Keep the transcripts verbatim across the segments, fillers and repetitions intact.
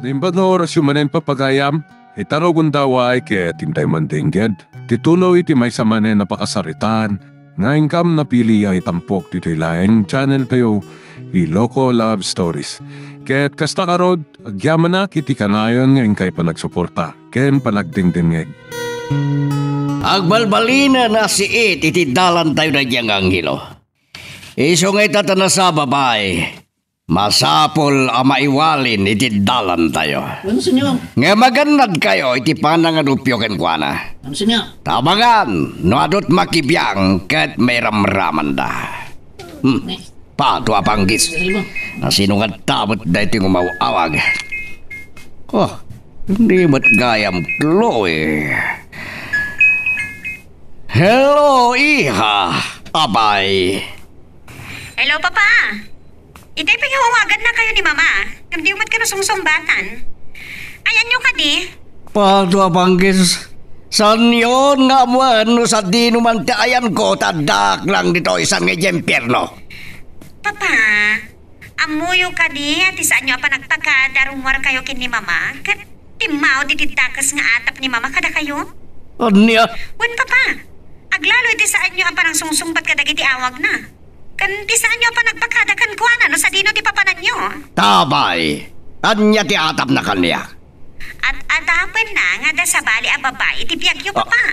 Imbag nga orasyo manen, papagayam, ita rugonda, ket intay mandengngeg ti tuloy iti maysa manen a pakasaritaan nga inkam napili a itampok ditoy laeng channel tayo, Iloko Love Stories. Ket kasta ngarud, agyamanak iti kanayon nga inkay panagsuporta ken panagdengdengngeg. Agbalbalinen a siit iti dalantayo daydiay nga anghelo. Isu nga ita ta nasaba, babai, masapul a maiwalin iti dalantayo. Wen, Señor. Ngem agannadkayo iti panangadupyo kenkuana. Wen, Señor. Tabangan no adu't makibiang ket mairamramanda. Hmm. Pato a panggis. Wen, Señor. Asino nga tabet daytoy nga umaw-awag? Oh, ni met gayam, Chloe. Hello, iha. Apay. Hello, Papa. Itay pay nga awaganna kayo ni Mama. Ngem diyo met kano sungsungbatan. Ayanyo kadi? Pato a panggis. Saanyon nga ammoen no sadino man ti ayanko ta addaak lang ditoy saan nga idiay impierno. Papa, ammoyo kadi a ti saanyo a panagpakada rummuarkayo ken ni Mama ket timmawd iti dakes nga atap ni Mama kadakayo? Ania? Wen, Papa, aglalo iti saanyo a panangsungsungbat kadagiti awagna. Ken ti saanyo a panagpakada kenkuana no sadino ti papananyo. Apay, ania ti atapna kaniak? At-atapenna nga adda sabali a babai iti biagyo, Ah, Papa.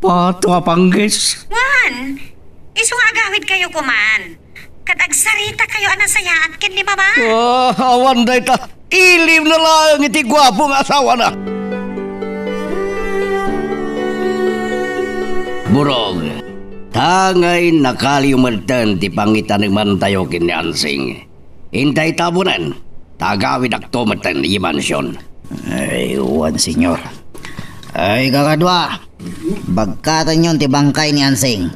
Pato a panggis. Wen, isu nga agawidkayo koman. Ket agsarita kayo a nasayaat ken ni Mama. Ah, awan dayta. Ilimna laeng iti guapo nga asawana. Burog, tangay nakaliw metten ti pangitanemantayo ken ni Ansing. Intay tabonen, ta agawidakto metten idiay mansion. Ay, wen, Señor. Ay, kakadua, bagkatenyon ti bangkay ni Ansing.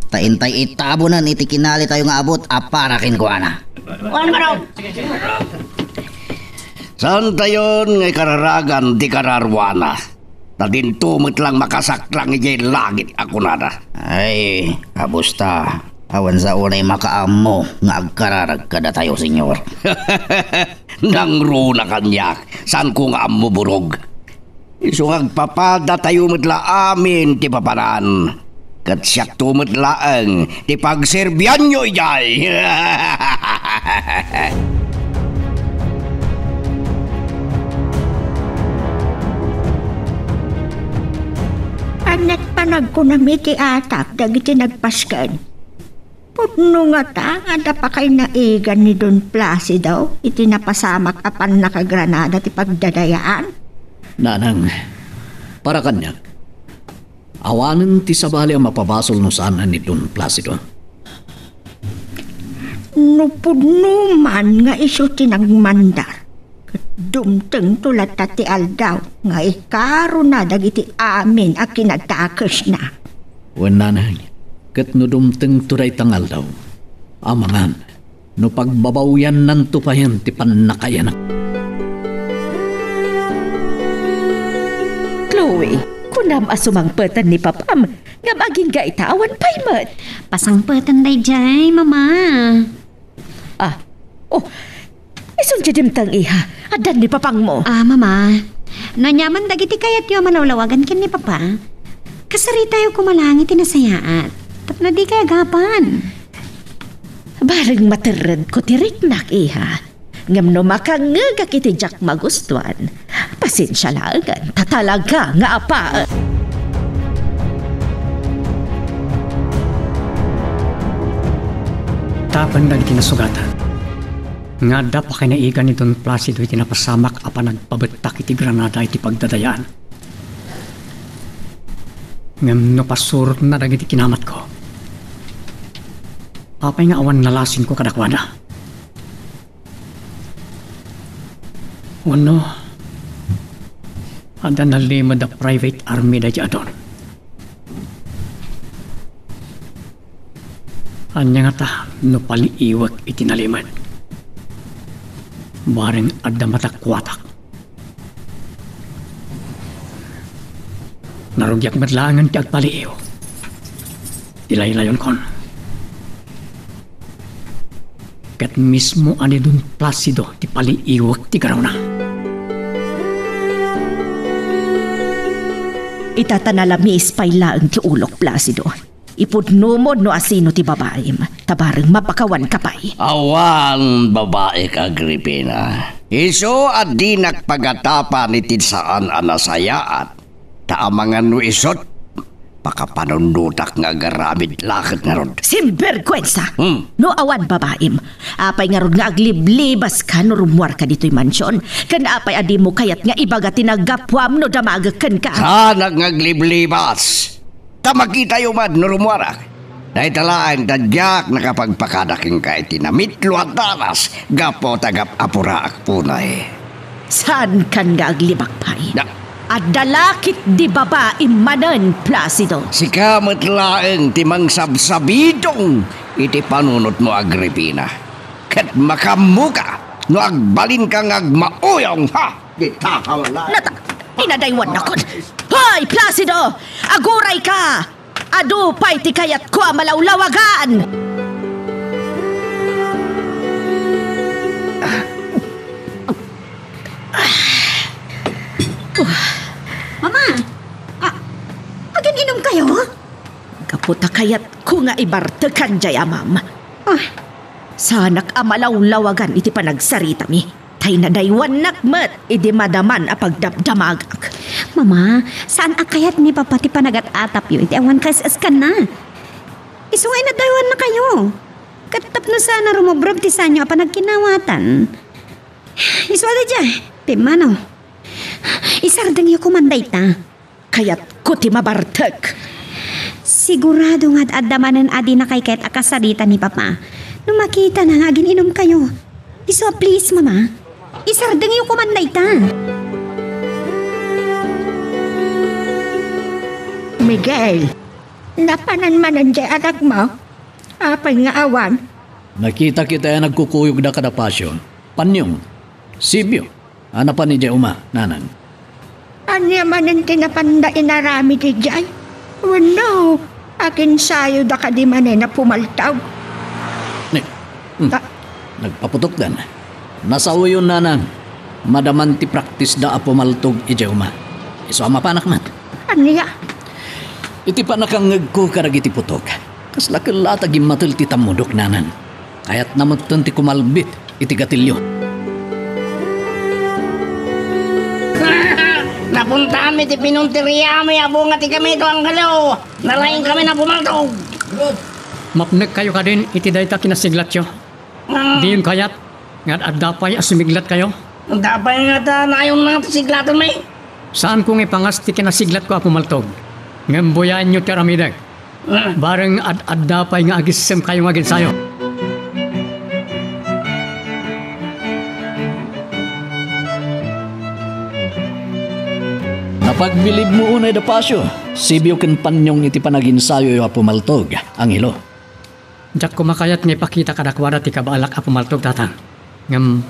Ta intay itabonen iti kinalitayo nga abut a para kenkuana. Wen, Manong. Saantayon nga ikararagan ti kararuana. Ta dinto met lang makasaklang idiay langit a kunada. Ay, kabusta? Awan sa unay makaammo nga agkararag kadatayo, Señor. Nangruna kaniak, saanko nga ammo, Burog. Isu nga agpapadatayo met la amin ti papanan. Ket siakto met laeng ti pagserbianyo idiay. Ania't panagkunam iti atap dagiti nagpasken? Pudno ngata nga adda pakaynaigan ni Don Placido iti napasamak a pannakagranada ti pagdadayaan? Nanang, para kaniak, awanen ti sabali a mapabasol no saan a ni Don Placido. No pudno man nga isu ti nagmandar, ket dumtengto latta ti aldaw nga ikaruna dagiti amin a kinadakesna. Wen, nanang, ket no dumtengto dayta nga aldaw, amangan no pagbabawyannanto payen ti pannakaiyanak. Chloe, kunam a sumangpeten ni papam, ngem agingga ita awan pay met. Pasangpeten daydiay, Mama. Ah, oh, isu diay dimteng, iha. Addan ni papangmo. Ah, Mama, no aniaman dagiti kayatyo a malawlawagan ken ni Papa, kasaritayo koma laeng iti nasayaat tapno dikay agapan. Bareng materredko ti riknak, iha. Ngem no makangngegak iti diak magustuan, pasensia laengen ta talaga nga apaek. Tapno dagiti nasugatan nga adda pakaynaigan ni Don Placido iti napasamak a panagpabettak iti granada iti pagdadayaan. Ngem no pasurotna dagiti kinamatko, apay nga awan nalasinko kadakuada? Wenno, adda nalimed a private army daydiay a Don? Ania ngata no paliiwek iti nalimed? Bareng adda matakuatak. Narugiak met laengen ti agpaliiw. Ti laylayonkon, ket mismo a ni Don Placido ti paliiwek ti garuna. Ita ta nalamis pay laeng ti ulok, Placido. Ipudnomon no asino ti babaim, ta bareng mapakawanka pay. Awan babaik, Agripina. Isu a dinak pagatapan iti saan a nasayaat, ta amangan no isut, pakapanunnotak nga agaramid laket ngarud. Simberguensa! Hmm. No awan babaim, apay ngarud nga agliblibaska no rummuarka ditoy mansion? Ken apay a dimo kayat nga ibaga ti naggapuam no damagek kenka? Saanak nga agliblibas. Ta makitayo met no rummuarak. Dayta laeng ta diak nakapagpakada kenka iti namitlo a daras gapu ta gap-apuraak unay. Saankan nga aglibak pay? Na- Adda la ketdi babaim manen, Placido. Sika met laeng ti mangsabsabidong iti panunotmo, Agripina. Ket makaammoka no agbalinka nga agmauyong, ha? Nata, inadaywannakon. Hoy, Placido! Agurayka! Adu pay ti kayatko a malawlawagan! Mama! A-, agin-inumkayo? Gapu ta kayatko nga ibartekan jay amam. Ah. Saanak a malawlawagan iti panagsaritami. Tay nadaywannak met idi madaman a pagdamdamagak. Mama, saan a kayat ni Papa ti panagat-atapyo iti awan kaes-eskanna. Isu nga inadaywannakayo. Ket tapno saan a rumubrog ti saanyo a panagkinawatan. Isu a daydiay, pimmanaw. Isardengyo koman dayta. Kayatko ti mabartek. Sigurado nga ad-adda manen a dinakay kayat a kasarita ni Papa no makitana nga agin-inumkayo. Isu a please, Mama. Isardengyo koman dayta. Miguel, napanan manen jay anakmo? Apay nga awan? Nakitak iti aya nagkukuyogda kada Pasio. Panyong, Sibio, a napan idiay uma, nanang. Ania manen ti napanda inaramid idiay? Wenno, aginsayoda kadi manen a pumaltog? Ni, hmm, ah, nagpaputokdan. Nasaoyon, nanang. Madaman ti praktisda a pumaltog idiay uma. Isu a mapanak met. Ania? Iti pannakangngegko kadagiti putok, kasla ket la ta gimmatel ti tammudok, nanang. Kayatna metten ti kumalbit iti gatilyo. Napuntaanmi ti pinunteriami a bunga ti kameto, Angelo. Nalaingkami a pumaltog. Mapnekkayo kadin iti dayta kinasiglatyo. Ah. Diyon kayat nga ad-adda pay a sumiglatkayo? Adda pay nga ta nayon na ti siglatenmi. Saanko nga ipangas ti kinasiglatko a pumaltog. Ngem buyaenyo ti aramidek. Ah. Bareng ad-adda pay nga agissemkayo nga aginsayo. Napagbilibmo unay da Pasio, Sibio ken Panyong iti panaginsayoyo a pumaltog, Angelo. Diak koma kayat nga ipakita kadakuada ti kabaelak a pumaltog, Tatang. Ngem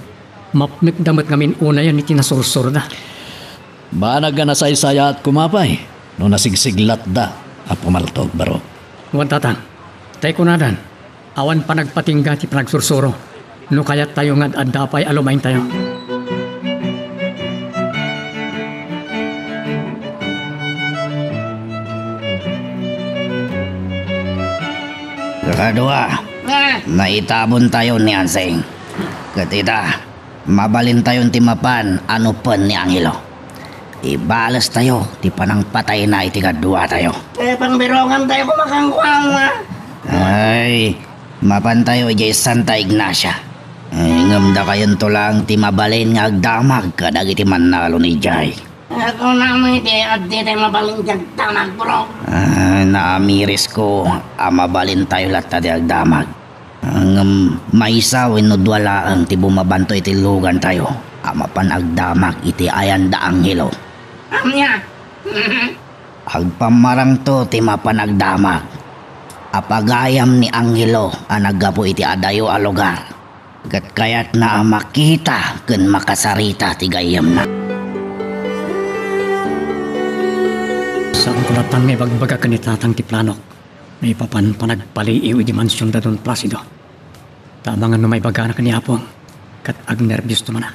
mapnekda met ngamin unayen iti nasursurda. Banag a nasaysayaat koma pay no nasigsiglatda a pumaltog, barok. Wen, Tatang, tay kunadan, awan panagpatingga ti panagsursuro no kayattayo nga ad-adda pay a lumaingtayo. Kakadua, ah, naitabontayo ni Ansing. Ket ita, mabalintayon ti mapan a nupen ni Angelo. Ibalestayo ti panangpatayna iti kaduatayo. Eh, pangbirongantayo koma kenkuana. Ay, mapantayo idiay Santa Ignacia. Ay, ngem dakayonto laeng ti mabalin nga agdamag kadagiti mannalon idiay. Kunam iti adda ti mabalin ti agdamag, bro. Ah, naamirisko a mabalintayo latta ti agdamag. Ngem maysa wenno dua laeng ti bumabanto iti lugantayo a mapan agdamag iti ayan da Angelo. Ania? Agpammarangto ti mapan agdamag a pagayam ni Angelo a naggapu iti adayo a lugar. Ket kayatna a makita ken makasarita ti gayyemna. Saanko latta nga ibagbaga ken ni Tatang ti planok maipapan panagpaliiw iti mansion da Don Placido. Ta amangan no maibagana ken ni Apong, ket agnerbios to man a.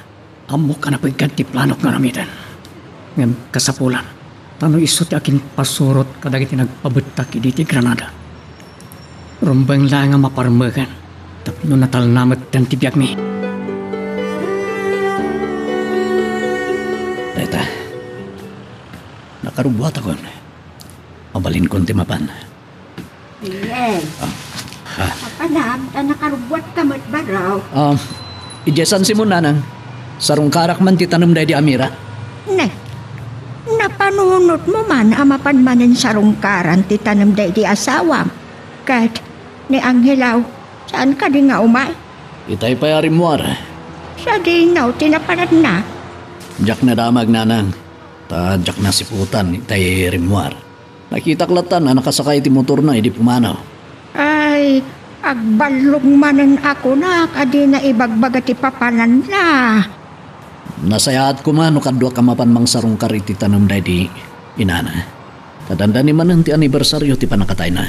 Ammok a napeggad ti planok nga aramiden. Ngem kasapulan, Ta no isu ti aginpasurot kadagiti nagpabettak idi ti Granada, rumbeng laeng a maparmeken tapno natalna metten ti biagmi. Dayta, nakarubbuatakon. Mabalinkon ti mapan. Miguel, ah, ah, mapanam ta nakarubbuatka met, baro. Ah, idiay San Simon, nanang. Sarungkarak man ti tanem daydi a mira. Ne, napanunotmo man a mapan manen sarungkaran ti tanem daydi asawam. Ket ni Angelo, saan kadi nga umay? Itay pay a rimmuar. Sadino ti napananna? Diak nadamag, nanang. Ta diak nasiputan itay rimmuar. Nakitak latta a nakasakay iti motorna idi pumanaw. Ay, agballog manen a kunak a dina ibagbaga ti papananna. Nasayaat koma no kaduak a mapan mangsarungkar iti tanem daydi inana. Ta dandani manen ti anibersario ti pannakatayna.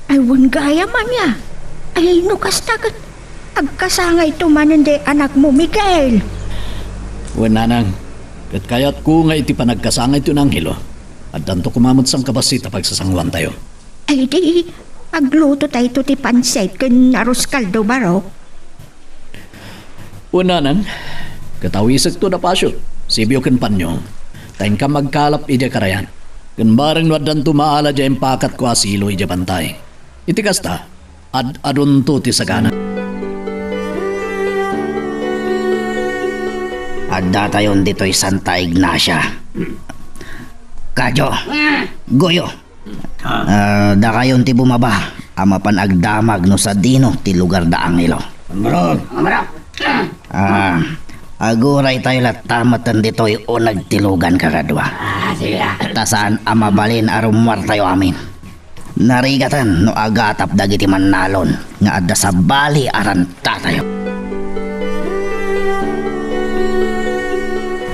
Ay, wen gayam ania. Ay, no kasta ket agkasangayto manen daydi anakmo, Miguel. Wen, nanang, ket kayatko nga iti panagkasangayto ni Angelo, addanto koma met sangkabassit a pagsasanguantayo. Ay di, aglutotayto ti pansit ken arroz caldo, baro. Wen, nanang, ket awisekto da pasio, sibio ken panyo, ta inkam agkalap idiay karayan, ken bareng no addanto maala diay impakatko a silo idiay bantay. Iti kasta, ad-adunto ti sagana. Addatayon ditoy Santa Ignacia. Kadyo, Goyo, ah, dakayon ti bumaba a mapan agdamag no sadino ti lugar da Angelo. Amrod! Amrod! Ah, aguraytayo latta metten ditoy uneg ti lugan, kakadua. Ah, sige la. Ta saan a mabalin a rummuartayo amin. Narigaten no agatap dagiti mannalon nga adda sabali a rantatayo.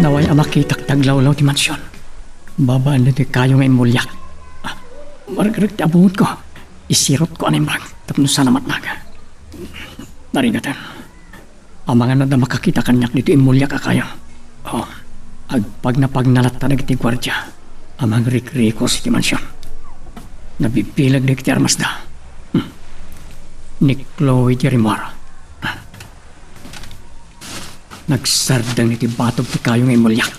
Naway a makitak ti aglawlaw ti mansion. Babaen ditoy kayo nga immuliak. Ah, margreg ti abungotko. Isirotko a naimbag tapno saan a matnag. Narigaten. Amangan adda makakita kaniak ditoy immuliak a kayo. Oh, agpagnapagna latta dagiti guardia a mangrikrikos iti mansion. Nabibileg dagiti armasda. Hmm. Ni Chloe ti rimmuar. Nagsardeng iti batog ti kayo nga immuliak.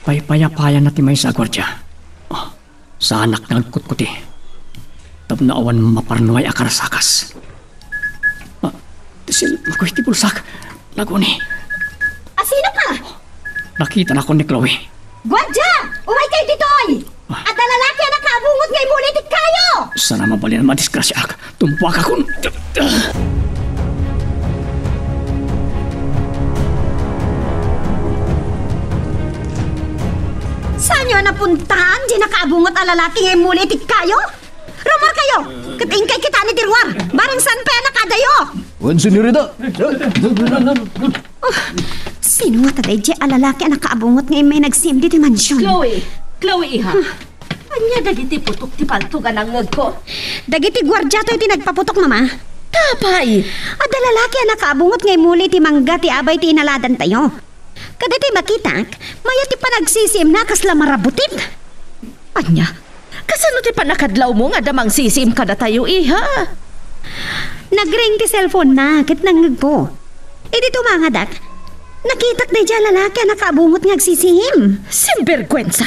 Paypayapayanna ti maysa a guardia. Oh, saanak nga agkutkuti tapno awan maparnuay a karasakas. Ah, ti silbak iti bulsak. Naguni. Asino ka? Nakitanakon ni Chloe. Guardia! Umaykayo ditoy! Ah. Adda lalaki a nakaabungot nga immuli iti kayo! Saan a mabalin a madisgrasiaak. Tumpuakakon. Saanyo a napuntaan diay nakaabungot a lalaki nga immuli iti kayo? Rummuarkayo! Ket inkay kitaen iti ruar! Bareng saan pay a nakaadayo! Wen, senyorita! Oh, sino ngata daydiay a lalaki a nakaabungot nga immay nagsiim ditoy mansion? Chloe! Chloe, iha! Ania dagiti putok ti palto nga nangngegko? Dagiti guardiatayo ti nagpaputok, Mama. Apay! Adda lalaki a nakaabungot nga immuli iti mangga ti abay ti inaladantayo. Kadaytoy makitak, mayat ti panagsisiimna a kasla marabutit. Ania? Kasano ti pannakadlawmo nga adda mangsisiim kadatayo, iha? Nagring ti cellphone-na ket nangngegko. Idi tumangadak, nakitak daydiay a lalaki a nakaabungot nga agsisiim. Sinbergwensa!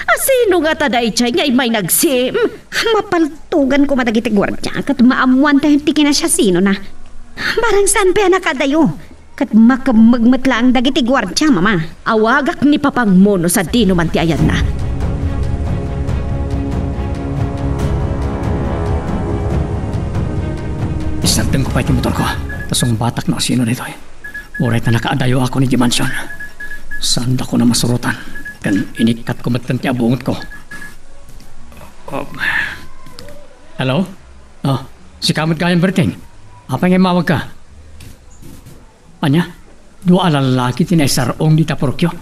Asino ngata daydiay nga immay nagsiim? Mapaltogan koma dagiti guardia ket maammoantayo ti kinasiasinona. Bareng saan pay a nakaadayo ket makemmeg met laeng dagiti guardia, Mama. Awagak ni papangmo no sadino man ti ayanna. Isardengko pay ti motorko, ta sungbatak no asino daytoy. Uray ta nakaadayo ako idiay mansion, saandakon a masurotan ken inikkatko metten ti abungotko. Oh. Hello? Oh, sika met gayam, Berting. Apay nga immawagka? Ania? Dua a lallaki ti naisar-ong dita purokyo?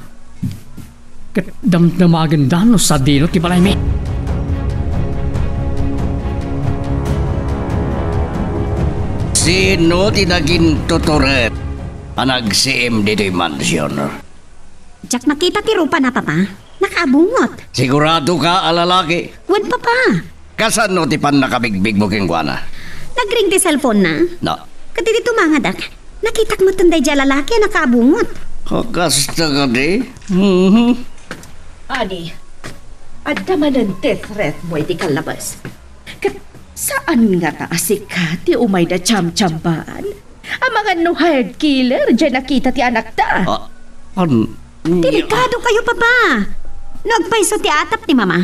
Ket damdamagenda no sadino ti balaymi. Sino ti nagintutured a nagsiim ditoy mansion? Diak makita ti rupana, Papa. Nakaabungot. Siguradoka a lalaki? Wen, Papa. Kasano ti pannakabigbigmo kenkuana? Nagring ti cellphone-na. No. Ket idi tumangadak, nakitak metten daydi a lalaki a nakaabungot. Kasta kadi? Mhm. Ani, adda manen ti threat-mo iti kallabes. Ket saan ngata a sika ti umayda chamchambaan? Amangan no hired killer diay nakita ti anakta. Ah, an-, Delikado kayo, Papa. No agpayso ti atap ni Mama,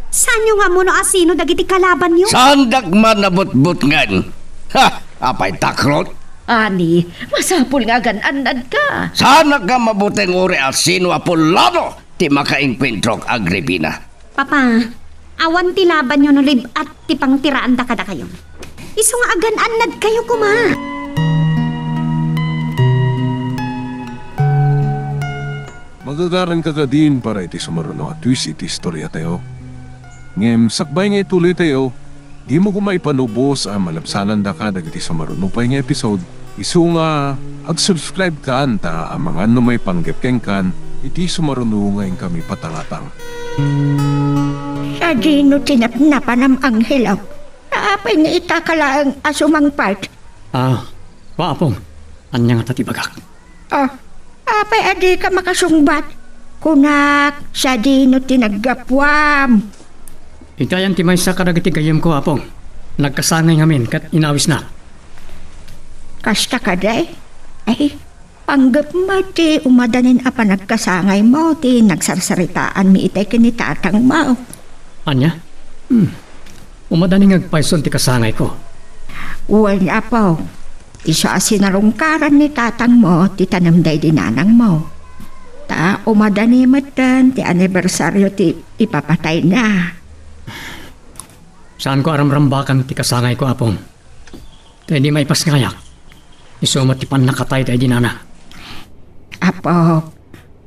saanyo nga ammo no asino dagiti kalabanyo? Saandak man a butbutngen. Ha! Apay takrot? Ani, masapul nga agan-annadka. Saanak nga mabuteng uray asino a pulano ti makaengkuentrok, Agripina. Papa, awan ti labanyo no lib-at ti pangtiraanda kadakayo. Isu nga agan-annadkayo koma. Magagaranka kadin para iti sumaruno a twist iti istoriatayo. Ngem sakbay nga ituloytayo, dimo koma ipanubos a malabsanandaka dagiti sumaruno pay nga episode. Isu nga ag-subscribe kan ta amangan no maipanggep kenkan iti sumaruno nga inkami patangatang. Sadino ti napnapanam, Angelo? Apay nga ita ka laeng a sumangpet? Ah, wa, Apong. Ania ngata ti bagak? Ah, apay a dika makasungbat? Kunak, sadino ti naggapuam? Iti ayan ti maysa kadagiti gayyemko, Apong. Nagkasangay ngamin ket inawisnak. Kasta kadi? Ay, panggep met ti umadanin a panagkasangaymo ti nagsarsaritaanmi itay ken ni tatangmo. Ania? Hmm. Umadanin nga agpayson ti kasangayko. Wen, Apo. Isu a sinarungkaran ni tatangmo ti tanem daydi nanangmo. Ta umadani metten ti anibersario ti ipapatayna. Saanko a ramrambakan ti kasangayko, Apong. Ta idi maipasngayak, isu met ti pannakatay daydi nanang. Apo,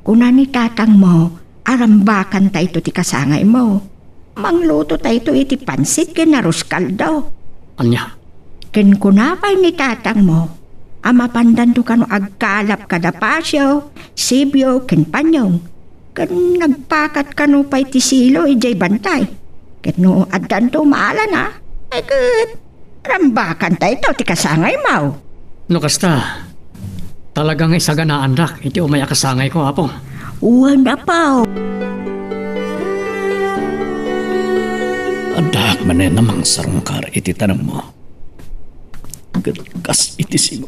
kuna ni tatangmo a rambakantayto ti kasangaymo. Manglutotayto iti pansit ken arroz caldo. Ania? Ken kuna pay ni tatangmo a mapandanto kano agkalap kada pasio, sibio, ken panyong. Ken nagpakat kano pay ti silo idiay bantay. Ket no addanto maalana, ay ket rambakantayto ti kasangaymo. No kasta, talaga nga isaganaandak iti umay a kasangayko, Apo. Wen, Apo. Addaak manen a mangsarungkar iti tanemmo. Ket kas iti sino,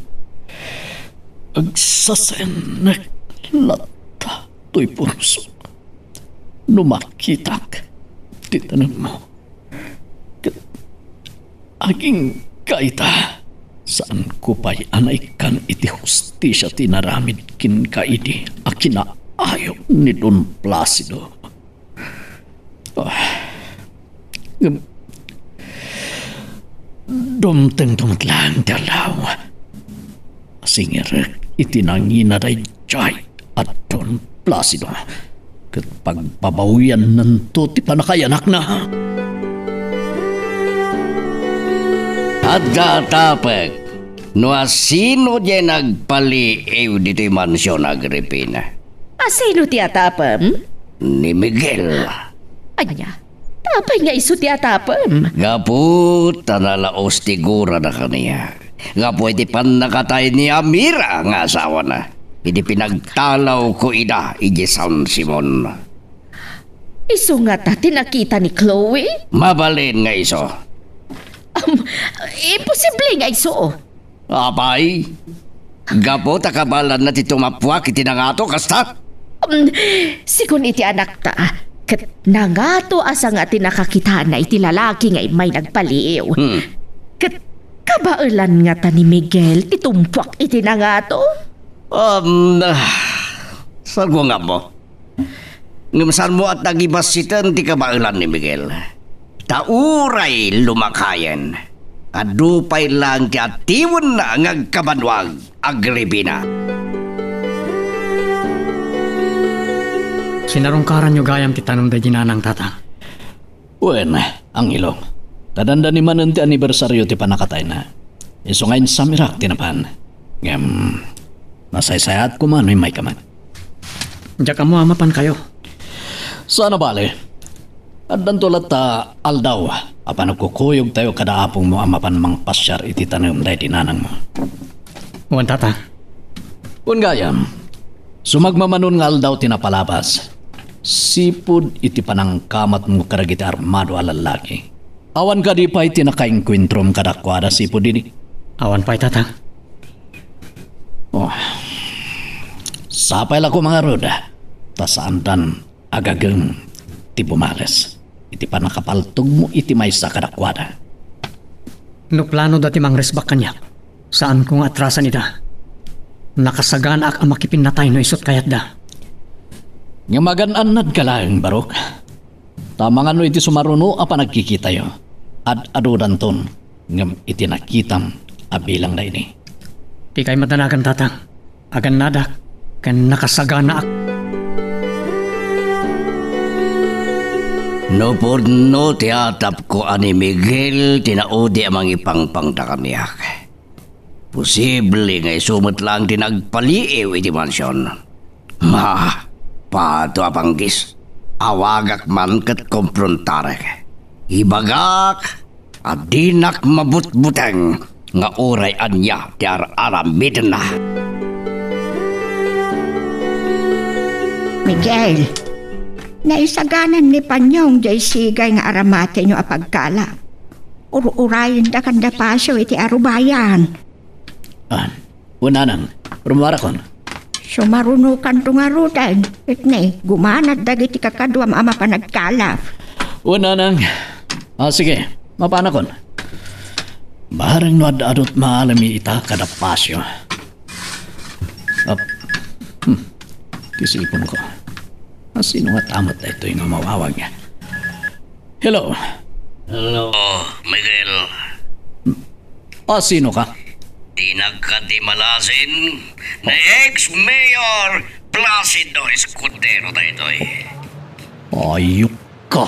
agsasennek latta toy pursok no makitak ti tanemmo. Ket agingga ita, saanko pay a naikkan iti hustisia ti inaramid kenka idi a kinaayo ni Don Placido. Ah, ngem, dumtengto met laeng ti aldaw. Singerek iti nangina daydiay a Don Placido, ket pagbabawiannanto ti pannakayanakna. Adda atapek no asino diay nagpaliiw ditoy mansion, Agripina. Asino ti atapem? Ni Miguel. Ania? Apay nga isu ti atapem? Gapu ta nalaos ti gurana kaniak. Gapu iti pannakatay ni Amira nga asawana, idi pinagtalawko ida idiay San Simon. Isu ngata ti nakita ni Chloe? Mabalin nga isu. Um, imposible nga isu. Apay, gapu ta kabaelanna ti tumappuak iti nangato, kasta? Um, sigun iti anakta, ket nangato a sanga ti nakakitana iti lalaki nga immay nagpaliiw. Hmm. Ket kabaelan ngata ni Miguel ti tumpuak iti nangato? Um, ah, saanko nga ammo. Ngem saanmo a tagibassiten ti kabaelan ni Miguel. Ta uray lumakayen, adu pay laeng ti atiwenna nga agkabanwag, Agripina. Sinarungkaranyo gayam ti tanem daydi nanang, Tata. Wen, Angelo, ta dandani manen ti anibersario ti pannakatayna. Isu nga insamirak ti napan. Ngem, nasaysayaat koma no immayka met. Diak ammo a mapankayo. Saan a bale, addanto latta aldaw a panagkukuyogtayo kada apongmo a mapan mangpasiar iti tanem daydi nanangmo. Wen, Tata. Wen gayam, sumagmamanon nga aldaw ti napalabas, sipud iti panangkamatmo kadagiti armado a lallaki. Awan kadi pay ti nakaengkuentrom kadakuada sipud idi? Awan pay, Tata. Oh. Sapay la koma ngarud, ta saandan agagem ti bumales iti pannakapaltogmo iti maysa kadakuada. No planoda ti mangrisbak kaniak, saanko nga atrasan ida. Nakasaganaak a makipinnatay no isut' kayatda. Ngem agan-annadka laeng, Barok. Ta amangan no iti sumaruno a panagkikitayo, ad-adodanton, ngem iti nakitam a bilangna ini. Dikay madanagan, Tata. Agannadak ken nakasaganaak. No pudno ti atapko a ni Miguel ti naudi a mangipangpangda kaniak, posible nga isu met laeng ti nagpaliiw iti mansion. Ma, pato a panggis, awagak man ket komprontarek. Ibagak a dinak mabutbuteng nga uray ania ti ar-aramidenna. Miguel, naisaganan ni Panyong jay sigay nga aramatenyo a pagkala. Ur-urayenda kanda Pasio iti arubayan. Ah, o nanang, rummuarakon. Sumarunokanto ngaruden, ket ne, gumanad dagiti kakaduam a mapan agkala. O nanang. Ah, sige, mapanakon. Bareng no ad-adut maalemi ita kada Pasio. Ap. Hmm. Ti cellphone ko. Ah, sino nga tamat daytoy nga mawawag? Hello. Hello, Miguel. Ah, sino ka? Dinak kadi malasin, ni ex-mayor Placido Escudero daytoy. Ayok ka.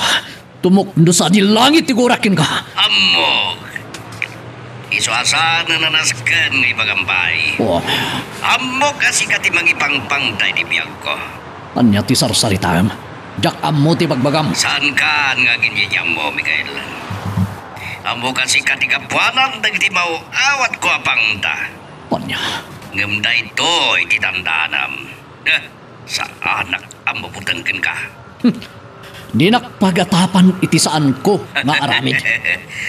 Tumukno sa di langit ti gurak kenka. Ammok. Isu a saan a nasken nga ibagam pay. Oh. Ammok a sika ti mangipangpang daydi biagko. Ania ti sarsaritaem? Diak ammo ti bagbagam. Saankan nga aginyaammo, Miguel. Ammok a sika ti gapuanan dagiti maaw-awatko a pangta. Ania? Ngem daytoy ti tandaanam. Eh, saanak a mabuteng kenka. Hmm. Dinak pagatapan iti saanko nga aramid.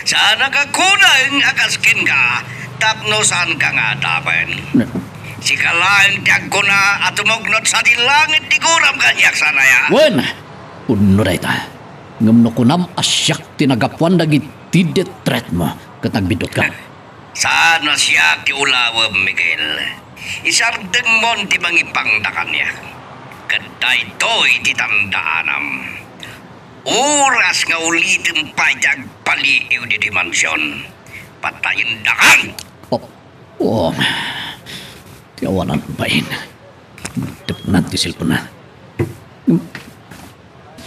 Saanak a kuneng a kas kenka tapno saanka nga atapen. Ne- Sika laeng ti agkuna a tumukno sa di langit ti guram kaniak, saan aya? Wen, pudno dayta. Ngem no kunam a siak ti nagapuan dagiti detretmo ket nagbiddutka. Saan a siak ti ulawem, Miguel. Isardengmon ti mangipangda kaniak. Ket daytoy ti tandaanam. Oras nga ulitem pay ti agpaliiw ditoy mansion, patayendakan! Oh, oh. Ti awanan bain. Tepnan ti cellphone-na.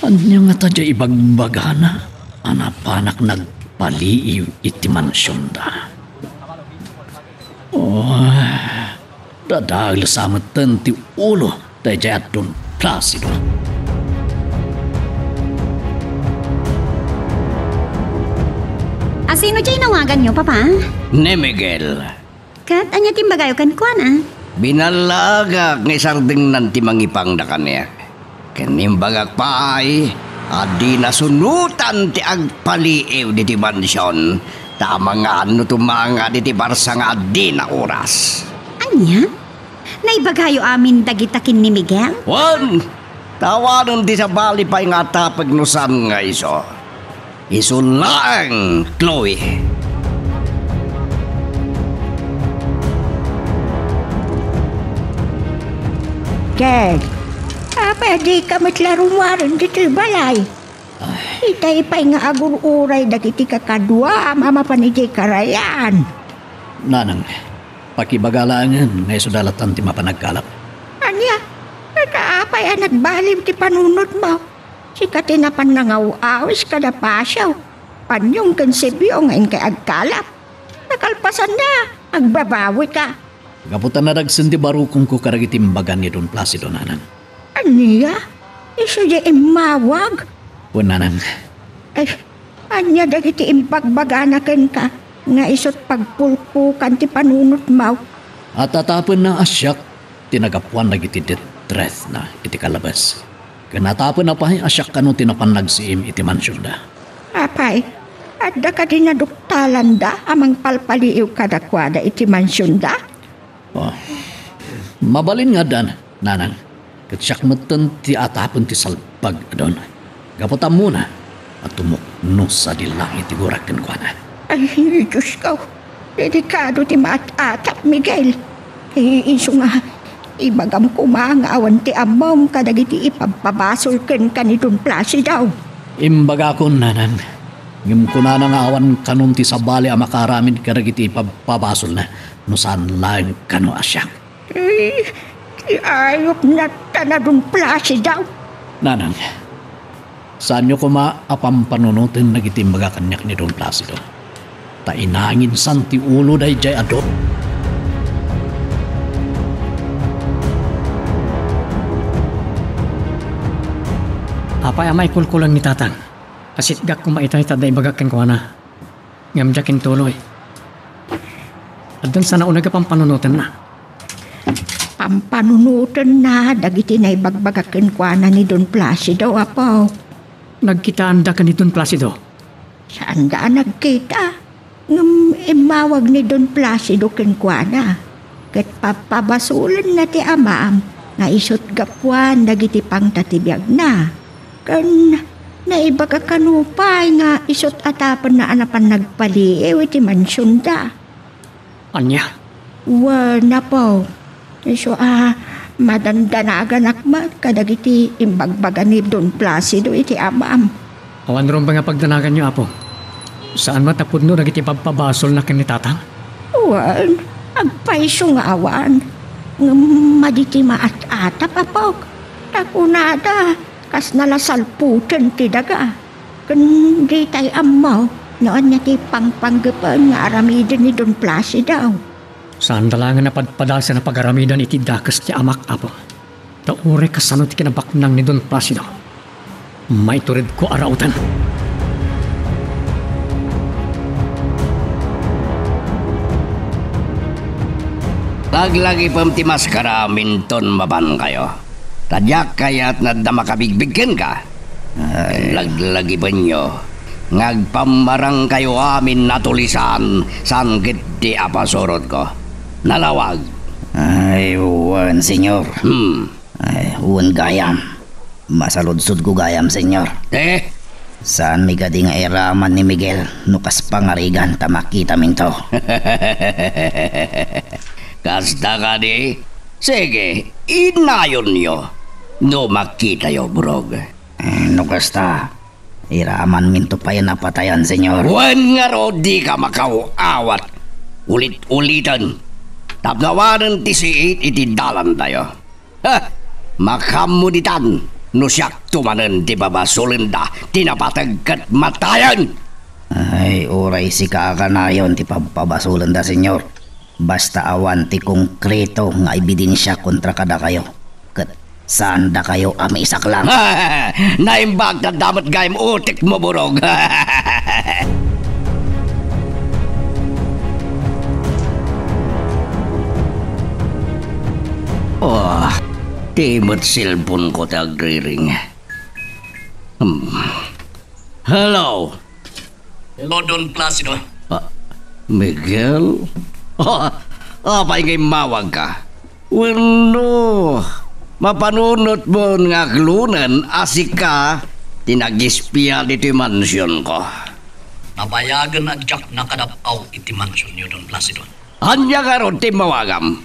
Ania ngata diay ibagbagana a napanak nagpaliiw iti mansionda? Oh, dadael sa metten ti ulo daydiay addun Placido. Asino diay nawaganyo, Papa? Ni Miguel. Ket ania ti imbagayo kenkuana? Binallaagak nga isardengnan ti mangipangda kaniak. Ken imbagak pay a dina sunotan ti agpaliiw ditoy mansion, ta amangan no tumangad iti barsa nga adina oras. Ania? Naibagayo amin dagita ken ni Miguel? Wen, ta awanen ti sabali pay nga atapek no saan nga isu. Isu laeng, Chloe. Ket, apay a dika met la rummuaren ditoy balay? Itay pay nga agur-uray dagiti kakaduam a mapan idiay karayan. Nanang, pakibaga laengen nga isuda latan ti mapan agkalap. Ania? Ket apay a nagbaliw ti panunotmo? Sika ti napan nangaw-awis kada Pasio, Panyong ken Sebio nga inkay agkalap. Nakalpasanna, agbabawika. Gapu ta nadagsen ti barukongko kadagiti imbaga ni Don Placido, nanang. Ania? Isu diay immawag? Wen, nanang. Ay, ania dagiti imbagbagana kenka nga isut' pagpulkokan ti panunotmo? At atapenna a siak ti nagapuan dagiti death threatna iti kalabas. Ken atapenna pay a siak kano ti napan nagsiim iti mansionda. Apay, adda kadi naduktalanda a mangpalpaliiw kadakuada iti mansionda? Oh. Mabalin nga addan, nanang. Ket siak metten ti atapen ti salbag a don. Gapu ta ammona a tumukno sadi langit ti gurak kenkuana. Ay, Diosko, delikado ti maat-atap, Miguel. Ay, isu nga, ibagam koma nga awan ti ammom kadagiti ipabpabasol kenka ni Don Placido. Imbagakon, nanang. Ngem kunana nga awan kanon ti sabali a makaaramid kadagiti ipabpabasolna no saan laeng kano a siak. Ay, ti ayupna ta ni Don Placido. Nanang, saanyo koma a pampanunoten dagiti imbaga kaniak ni Don Placido. Ta inanginsan ti ulo daydiay a don. Apay a maikulkulang ni Tatang? Kasitgak koma itay ta adda ibagak kenkuana. Ngem diak intuloy. Addan sana uneg a pampanunotenna. Pampanunotenna dagiti naibagbaga kenkuana ni Don Placido, Apo. Nagkitaanda ken ni Don Placido? Saanda a nagkita. Ngem immawag ni Don Placido kenkuana. Ket pappabasolenna ti amam nga isut' gapuan dagiti pangta ti biagna. Ken naibaga kano pay nga isut' atapenna a napan nagpaliiw iti mansionda. Ania? Wen, Apo, isu a madandanaganak met kadagiti imbagbaga ni Don Placido iti amam. Awan rumbeng a pagdanaganyo, Apo. Saan met a pudno dagiti pabpabasolna ken ni Tatang? Wen, agpayso nga awan. Ngem madi ti maat-atap, Apok. Ta kunada, kasla la salputen ti daga. Ken ditay ammo no ania ti pangpanggepen nga aramiden ni Don Placido. Saanda laengen a padpadasen a pagaramidan iti dakes ti amak, Apo. Ta uray kasano ti kinabaknang ni Don Placido, maituredko a rauten. Laglagipem ti maskaraminton mapankayo. Ta diak kayat nga adda makabigbig kenka. Ay. Laglagipenyo nga agpammarangkayo amin a tulisan saan ketdi a pasurotko. Nalawag. Ay, wen, Señor. Hmm. Ay, wen gayam. Masaludsodko gayam, Señor. Eh? Saanmi kadi nga iraman ni Miguel no kas pangarigan ta makitaminto? Kasta kadi? Sige, inayonyo no makitayo, Burog. Eh, no kasta, iramanminto payen a patayan, Señor. Wen ngarud, dika makaaw-awat ulit-uliten tapno awanen ti siit iti dalantayo. Ha! Makaammo ditan no siakto manen ti babasolenda ti napateg ket matayen! Ay, uray sika a kanayon ti pabpabasolenda, Señor. Basta awan ti konkreto nga ebidensia kontra kadakayo, ket saandakayo a maisaklang. Naimbag ta adda met gayam utekmo, Burog. Oh, ti met cellphone-ko ti agriring. Hmm. Hello? Hello, Don Placido. Ah, Miguel? Ah, apay nga immawagka? Wenno, mapanunotmon nga aglunen a sika ti nag-espia ditoy mansionko? Nabayagen a diak nakadap-aw iti mansionyo, Don Placido. Ania ngarud ti immawagam?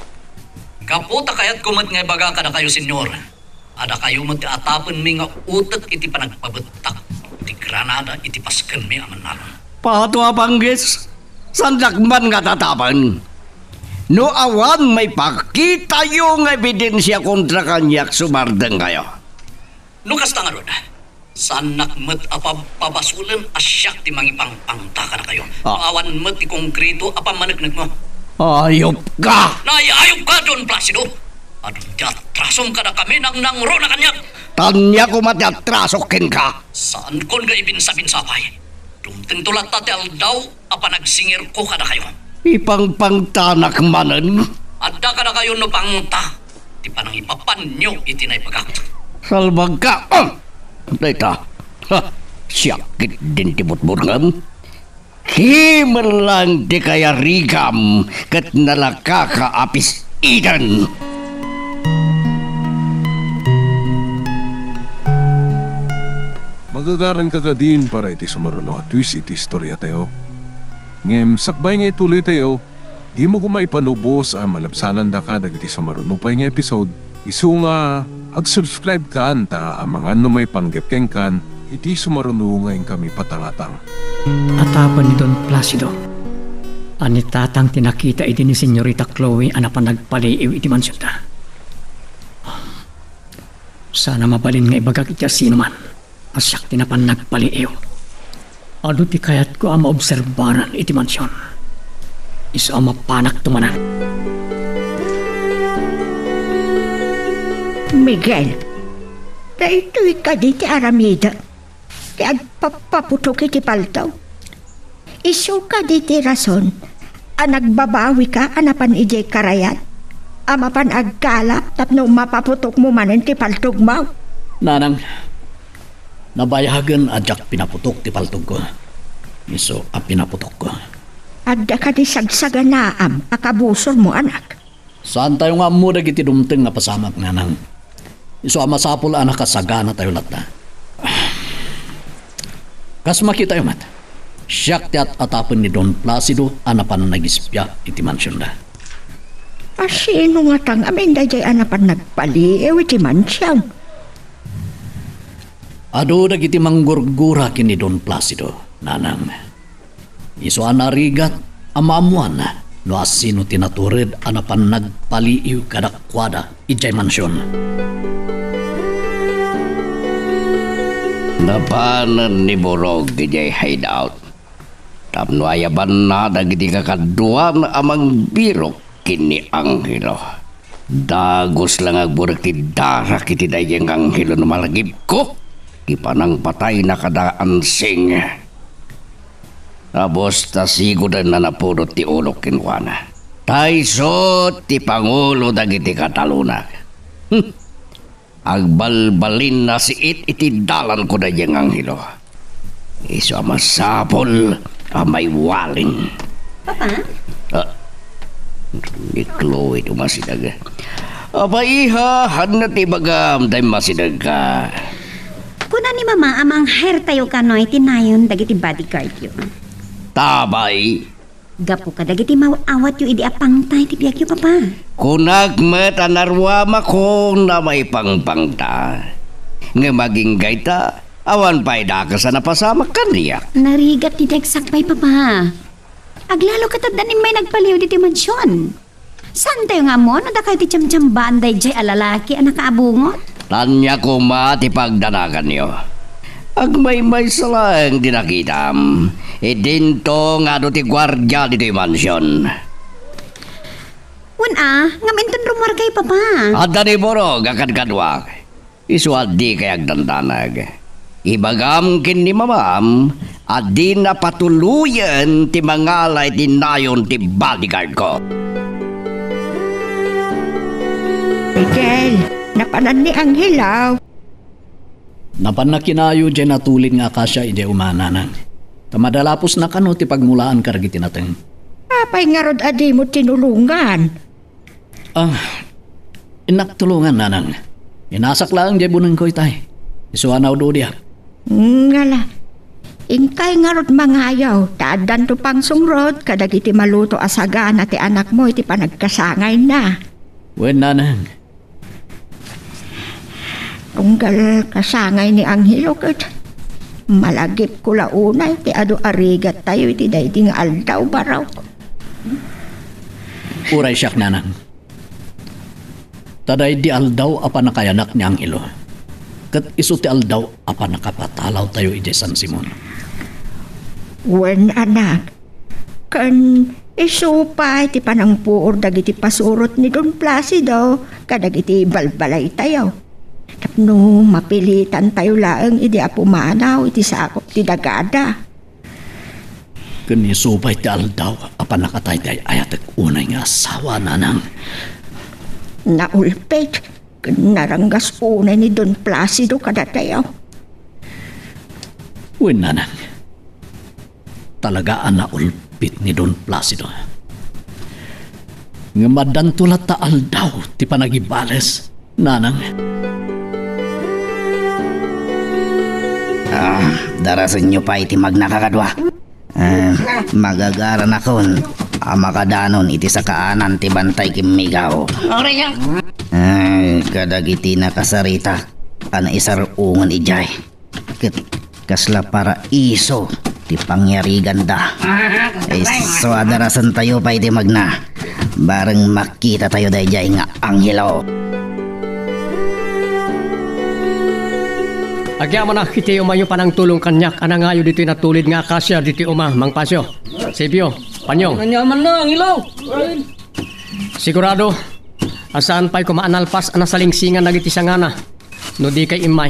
Gapu ta kayatko met nga ibaga kadakayo, Señor, a dakayo met ti atapenmi nga utek iti panagpabettak ti granada iti paskenmi a mannalon. Pato a panggis, saandak man nga tatapen. No awan maipakitayo nga ebidensia kontra kaniak, sumardengkayo. No kasta ngarud, saannak met a pabpabasolen a siak ti mangipangpangta kadakayo. Ah. No awan met ti konkreto a pammaneknekmo. Ayupka! Naay-ayupka, Don Placido! Adu ti atrasom kadakami, nangnangruna kaniak. Ania koma ti atrasok kenka? Saankon nga ibinsa-binsa pay. Dumtengto latta ti aldaw a panagsingirko kadakayo. Ipangpangtanak manen? Adda kadakayo no pangta ti panangipapanyo iti naibagak. Salbagka! Ah! Dayta. Ha! Siak ketdin ti butbutngem. Kimen lang ti kayarigam ket nalakaka a pis-iten. Magagaranka kadin para iti sumaruno a twist iti istoriatayo. Ngem sakbay nga ituloytayo, dimo koma ipanubos a malabsanandaka dagiti sumaruno pay nga episode. Isu nga ag-subscribe kan ta amangan no maipanggep kenkan iti sumaruno nga inkami patangatang. Atapen ni Don Placido a ni Tatang ti nakita idi ni Senyorita Chloe a napan nagpaliiw iti mansionda. Sana mabalin nga ibagak iti asinoman a siak ti napan nagpaliiw. Adu ti kayatko a maobserbaran iti mansion. Isu a mapanakto manen. Miguel, daytoy kadi ti aramidek ti agpappaputok iti paltog? Isu kadi ti rason a nagbabawika a napan idiay karayan a mapan agkalap tapno mapaputokmo manen ti paltogmo? Nanang, nabayagen a diak pinaputok ti paltogko. Isu a pinaputokko. Adda kadi sagsaganaam a kabusormo, anak? Saantayo nga ammo dagiti dumteng nga pasamak, nanang. Isu a masapul a nakasaganatayo latta. Kas makitayo met, siak ti at-atapen ni Don Placido a napan nagispia iti mansionda. A sino ngata ngamin daydiay a napan nagpaliiw iti mansion? Adu dagiti manggurgura ken ni Don Placido, nanang. Isu a narigat a maammoan no asino ti natured a napan nagpaliiw kadakuada idiay mansion. Napanen ni Borog idiay hideout tapno ayabanna dagiti kakaduan a mangbirok ken ni Angelo. Dagus la nga agburek ti darak iti daydiay nga Angelo no malagipko ti panangpatayna kada Ansing. Abos ta sigoden a napudot ti ulok kenkuana. Ta isu ti pangulo dagiti katalona. Hmm. Agbalbalinna siit iti dalanko daydiay nga Angelo. Isu a masapul a maiwalin. Papa? Ah, ni Chloe ti umasideg. Apay, iha, ania ti ibagam ta immasidegka? Kuna ni Mama a mang-hire tayo kano iti nayon dagiti bodyguard yo. Tabay. Gapu kadagiti maw-awatyo idi a pangta iti biagyo, Papa. Kunak met a naruamako a maipangpangta. Ngem agingga ita, awan pay dakes a napasamak kaniak. Narigat ti dagsak pay, Papa. Aglalo ket adda ni immay nagpaliiw ditoy mansion. Saantayo nga ammo no dakayo ti tsamtsambaan daydiay a lalaki a nakaabungot? Ania koma ti pagdanaganyo? Agmaymaysa laeng ti nakitam. Idinto nga adu ti guardia ditoy mansion. Wen a, ngem inton rummuarkayo, Papa. Adda ni Borog a kadkaduak. Isu a dikay agdandanag. Ibagam ken ni Mamam a dina patuloyen ti mangala iti nayon ti bodyguard ko. Miguel, napanan ni Angelo. Napanna kinayo diay natulid nga akasia idiay uma, nanang. Ta madalapusna kano ti pagmulaan kadagiti nateng. Apay ngarud a dimo tinulongan? Ah, innak tulongan, nanang. Inasak laeng diay bunengko itay. Isu a naud-udiak. Ngala, inkay ngarud mangayo, ta addanto pangsungrod kadagiti maluto a sagana ti anakmo iti panagkasangayna. Wen, nanang. Tunggal kasangay ni Angelo ket malagipko la unay ti adu a rigattayo iti daydi nga aldaw, Barok. Uray siak, nanang. Ta daydi aldaw a pannakayanak ni Angelo, ket isu ti aldaw a pannakapatalawtayo idiay San Simon. Wen, anak, ken Isu pay ti panangpuor dagiti pasurot ni Don Placido kadagiti balbalaytayo. Tapno mapilitantayo laeng idi a pumanaw iti sakop ti dagada. Ken isu pay ti aldaw a pannakataytay-ayatek unay nga asawa, nanang. Naulpit ken naranggas unay ni Don Placido kadatayo. Wen, nanang. Talaga a naulpit ni Don Placido. Ngem addanto latta aldaw ti panagibales, nanang. Ah, darasenyo pay ti magna, kakadua. Ah, magagaranakon a makadanon iti sakaanan ti bantay kimmigaw. Oraya. Ah, kadagiti nakasarita a naisar-ungon idiay. Ket kasla paraiso ti pangyariganda. Isu a darasentayo pay ti magna. Bareng makitatayo daydiay nga anghelo. Agyamanak iti umayo panangtulong kaniak a nangayo ditoy natulid nga akasia ditoy uma, Mang Pasio, Sibio, Panyong. Anyaman na, anghelo. Sigurado a saan pay koma a nalpas a nasalingsingan dagiti sangana. No di kay immay.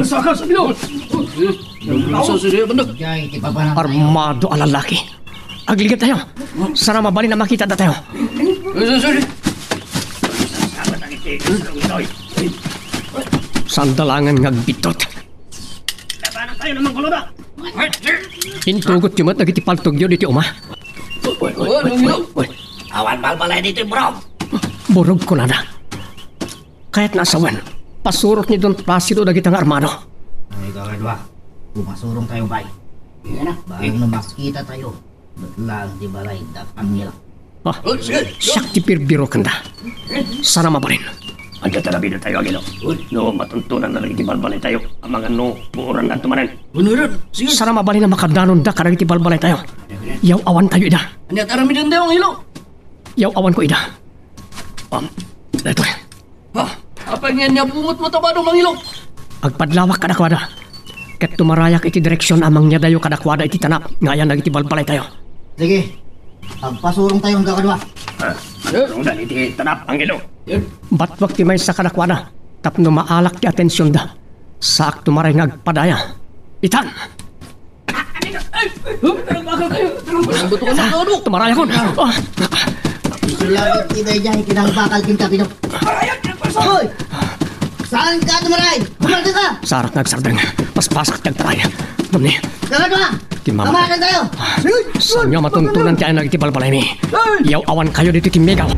Sakas, Pino! Armado a lalaki. Agligetayo. Sana mabalin a makitadatayo. Saan da laengen nga agbiddut. Intugotyo met dagiti paltogyo ditoy uma. Awan balbalay ditoy, bro. Burog kunada. Kayatna a sawen, pasurot ni Don Placido dagita nga armado. Ay, kakadua, pumasurongtayo pay. Bareng no makitatayo, met laeng ti balay da anghel. Ah, siak ti birbirokenda. Sana mabalin. Adda ta nabidatayo, anghelo. No matuntunan na lang iti balbalaytayo, amangan no puoran ngadto manen. Sana mabalin a makadanonda kadagiti balbalaytayo. Yaw-awantayo ida. Ania ti aramidentayo, anghelo? Yaw-awanko ida. Um, daytoy. Ha? Apay nga ania bungot mo, tabado, manghelo? Agpadlawak kadakuada. Ket tumarayak iti direksion a mangyadayo kadakuada iti tanap nga ayan dagiti balbalaytayo. Sige. Agpasurongtayo, kakadua. Ah, surongdan iti tanap, anghelo. Batuak ti maysa kadakuada tapno maalak ti atensionda. Saak tumaray nga agpadaya. Itan! Tumaray ako. Ah. Sulagit ti daydiay kinangbakal ken kapino. Hoy! Saan ka tumaray? Bumarga ka! Sarak nga agsardeng. Paspasak ti agtaray. Damni. Kakadua! Ti mama. Tamakan tayo! Saanyo a matuntunan ti ayan dagiti balbalaymi. Yaw-awankayo ditoy kimmigaw.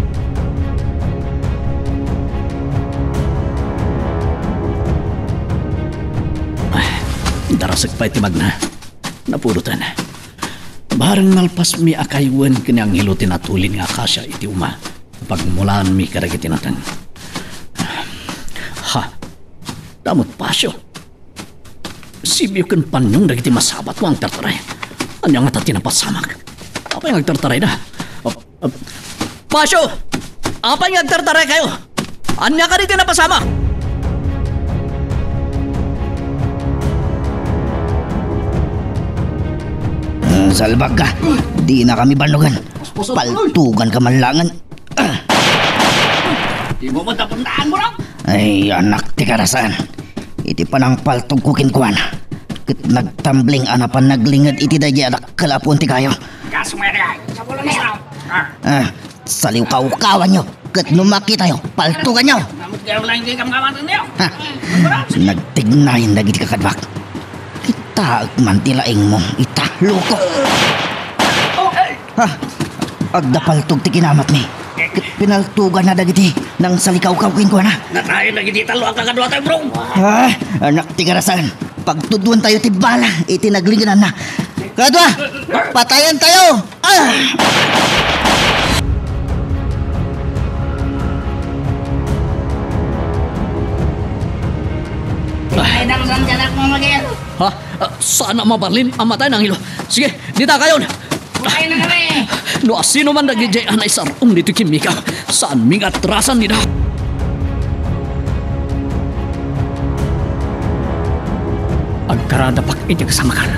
Ay, darasek pay ti magna. Napudotan. Bareng nalpasmi a kaywen ken ni anghelo ti natulid nga akasia iti uma. Pagmulaanmi kadagiti nateng. Ha? Damot Pasio. Sibio ken Panyong dagiti masabatmo nga agtartaray. Ania ngata ti napasamak? Apay nga agtartarayda? Ap-, ap-, Pasio! Apay nga agtartaraykayo? Ania kadi ti napasamak? Ah, salbag ka. Dinakami bannogan. Paltugan ka man laengen. Di mo matapundaan mo lang. Ay, anak ti karasan. Iti panangpaltogko kenkuana, ket nagtambling a napan naglinged iti daydiay a dakkel a puon ti kayo. Kaso nga, sabulan mo lang. Ah, saliwkawkawanyo, ket no makitayo, paltuganyo. Namutgaw lang yung kamkamatan niyo. Ha, nagtignayan dagiti kakaduak. Kitaek man ti laingmo, ita, loko. Ha? Agda paltog ti kinamatmi. Ket pinaltuganna dagiti nangsalikawkaw kenkuana. Natayen dagiti tallo a kakaduatayo, bro. Ah, anak ti karasan. Pagtudwan tayo ti bala iti naglingananna. Kadua, patayan tayo! Ah! Ay, dangsan ka na, Mama Gel. Ha? Ah, saan a mabalin a matay, Nangilo. Sige, dita kayon. Ay, na kami. No asino man dagiti a naisar-ong ditoy kimmigaw, saanmi nga atrasan dida. Agkaradapak iti kasamakan.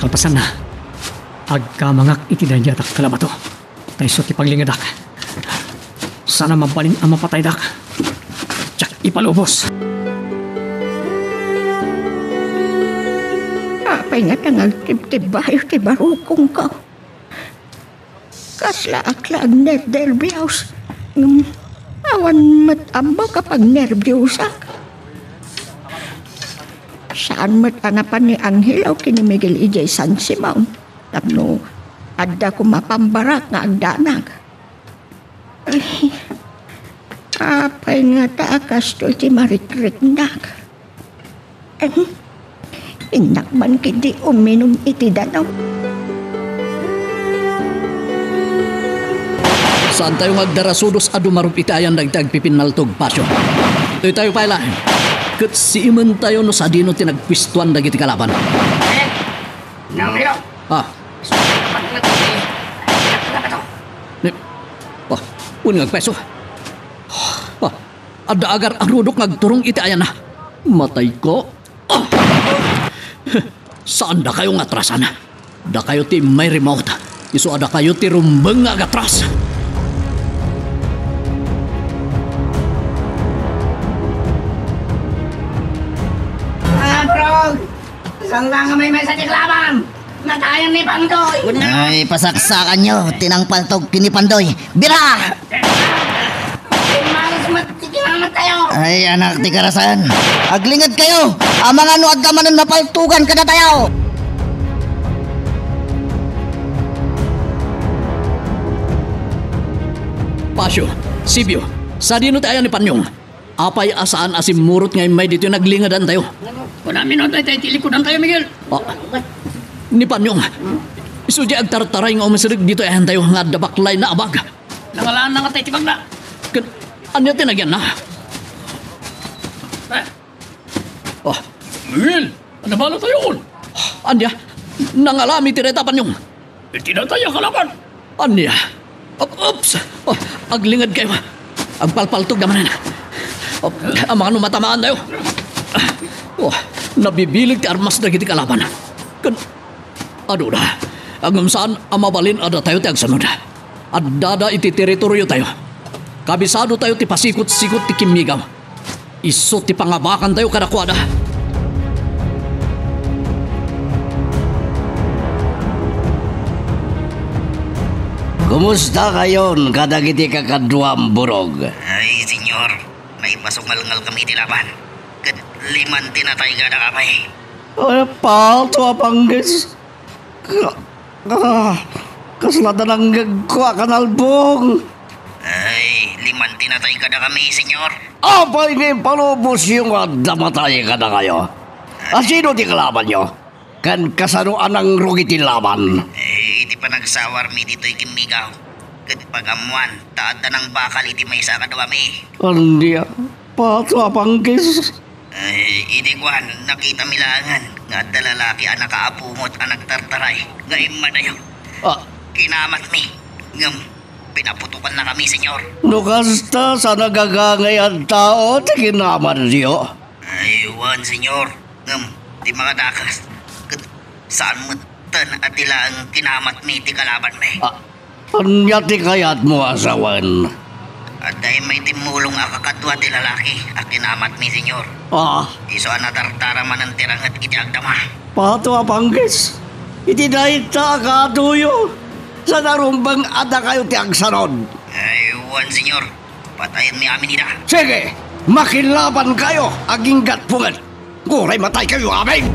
Kalpasanna, Agkamangak iti daydiay a kalabato. Ta isu ti paglingedak. Saan a mabalin a mapataydak. Diak ipalubos. Apay ngata nga agtibtibbayo ti barukongko? Kaslaak la agnernerbios. Ngem awan met ammok a pagnerbiosak. Saan met a napan ni Angelo ken ni Miguel idiay San Simon tapno adda koma pambarak nga agdanag. Ay, apay ngata a kastoy ti marikriknak? Em, innak man ketdi uminum iti danum. Saantayo nga agdarasudos a dumarup iti ayan dagiti agpipinnaltog, Pasio. Ditoytayo pay laeng. Ket siimentayo no sadino ti nagpuestoan dagiti kalaban. Eh, Nangilo. Ah. Ni, ah, wen nga agpayso. Ah, adda agar-arudok nga agturong iti ayanna. Matayko. Ah! Saan dakayo nga atrasan? Dakayo ti may remote. Isu a dakayo ti rumbeng nga agatras. Ah, bro! Saan lang nga may mesa ti kalaban? Natayan ni Pandoy! Ay, pasaksakanyo, ti nangpaltog ken ni Pandoy. Bira! Malas met ti kinamatayo! Ay, anak ti karasan. Aglingedkayo. Amangan no adda manen mapaltogan kadatayo. Pasio, Sibio, sadino ti ayan ni Panyong? Apay a saan a simmurot nga immay ditoy naglingedantayo? Kunami no, daytoy ti likudantayo, Miguel. Ah, ni Panyong, isu diay agtartaray nga umisireg ditoy ayantayo nga adda baklay na abag. Nangalaan na nga tayo ti bagna. Ket ania ti nagyanna? Eh. Ah. Miguel, ano bala tayo? Ania? Nangalami ti reta, Panyong. Iti natay a kalaban. Ania? Op-, oops! Oh, aglingedkayo. Agpalpaltog da manen. Oh, amangan no matamaantayo. Oh, nabibileg ti armas dagiti kalaban. Ken, aduna, ngem saan a mabalin a datayo ti agsunod. Addada iti teritoriotayo. Kabisadotayo ti pasikot-sikot ti kimmigaw. Isu ti pangabakantayo kadakuada. Kumusta kayon kadagiti kakaduam, Burog? Ay, Senyor, naipasungalngalkami iti laban. Ket liman ti natay kadakami. Ay, pato a panggis. Ka-, ka-, kasla ta nanggegko a kanalbong. Ay, liman ti natay kadakami, Senyor. Apay nga impalubosyo nga adda matay kadakayo? A sino ti kalabanyo? Ken kasano a nangrugit ti laban? Eh, iti panagsawarmi ditoy kimmigaw, ket pag-ammoan ta adda nangbakal iti maysa a kaduami. Ania? Pato a panggis. Ay, idi kuan, nakitami laengen nga adda lalaki a nakaabungot a nagtartaray nga immadayo. Ah. Kinamatmi, ngem pinaputokannakami, Senyor. No kasta, saan a gagangay a tao ti kinamatyo? Ay, wen, Senyor. Ngem, ti makadakas, ket saan met ten a ti laeng kinamatmi ti kalabanmi. Ah, ania ti kayatmo a sawen? Adda immay timmulong a kakadua ti lalaki a kinamatmi, Senyor. Ah. Isu a natartara manen ti ranget iti agdama. Pato a panggis. Iti dayta a kaatoyo, saan a rumbeng a dakayo ti agsanod? Ay, wen, Senyor. Patayenmi amin ida. Sige, makilabankayo agingga punget. Uray mataykayo amin!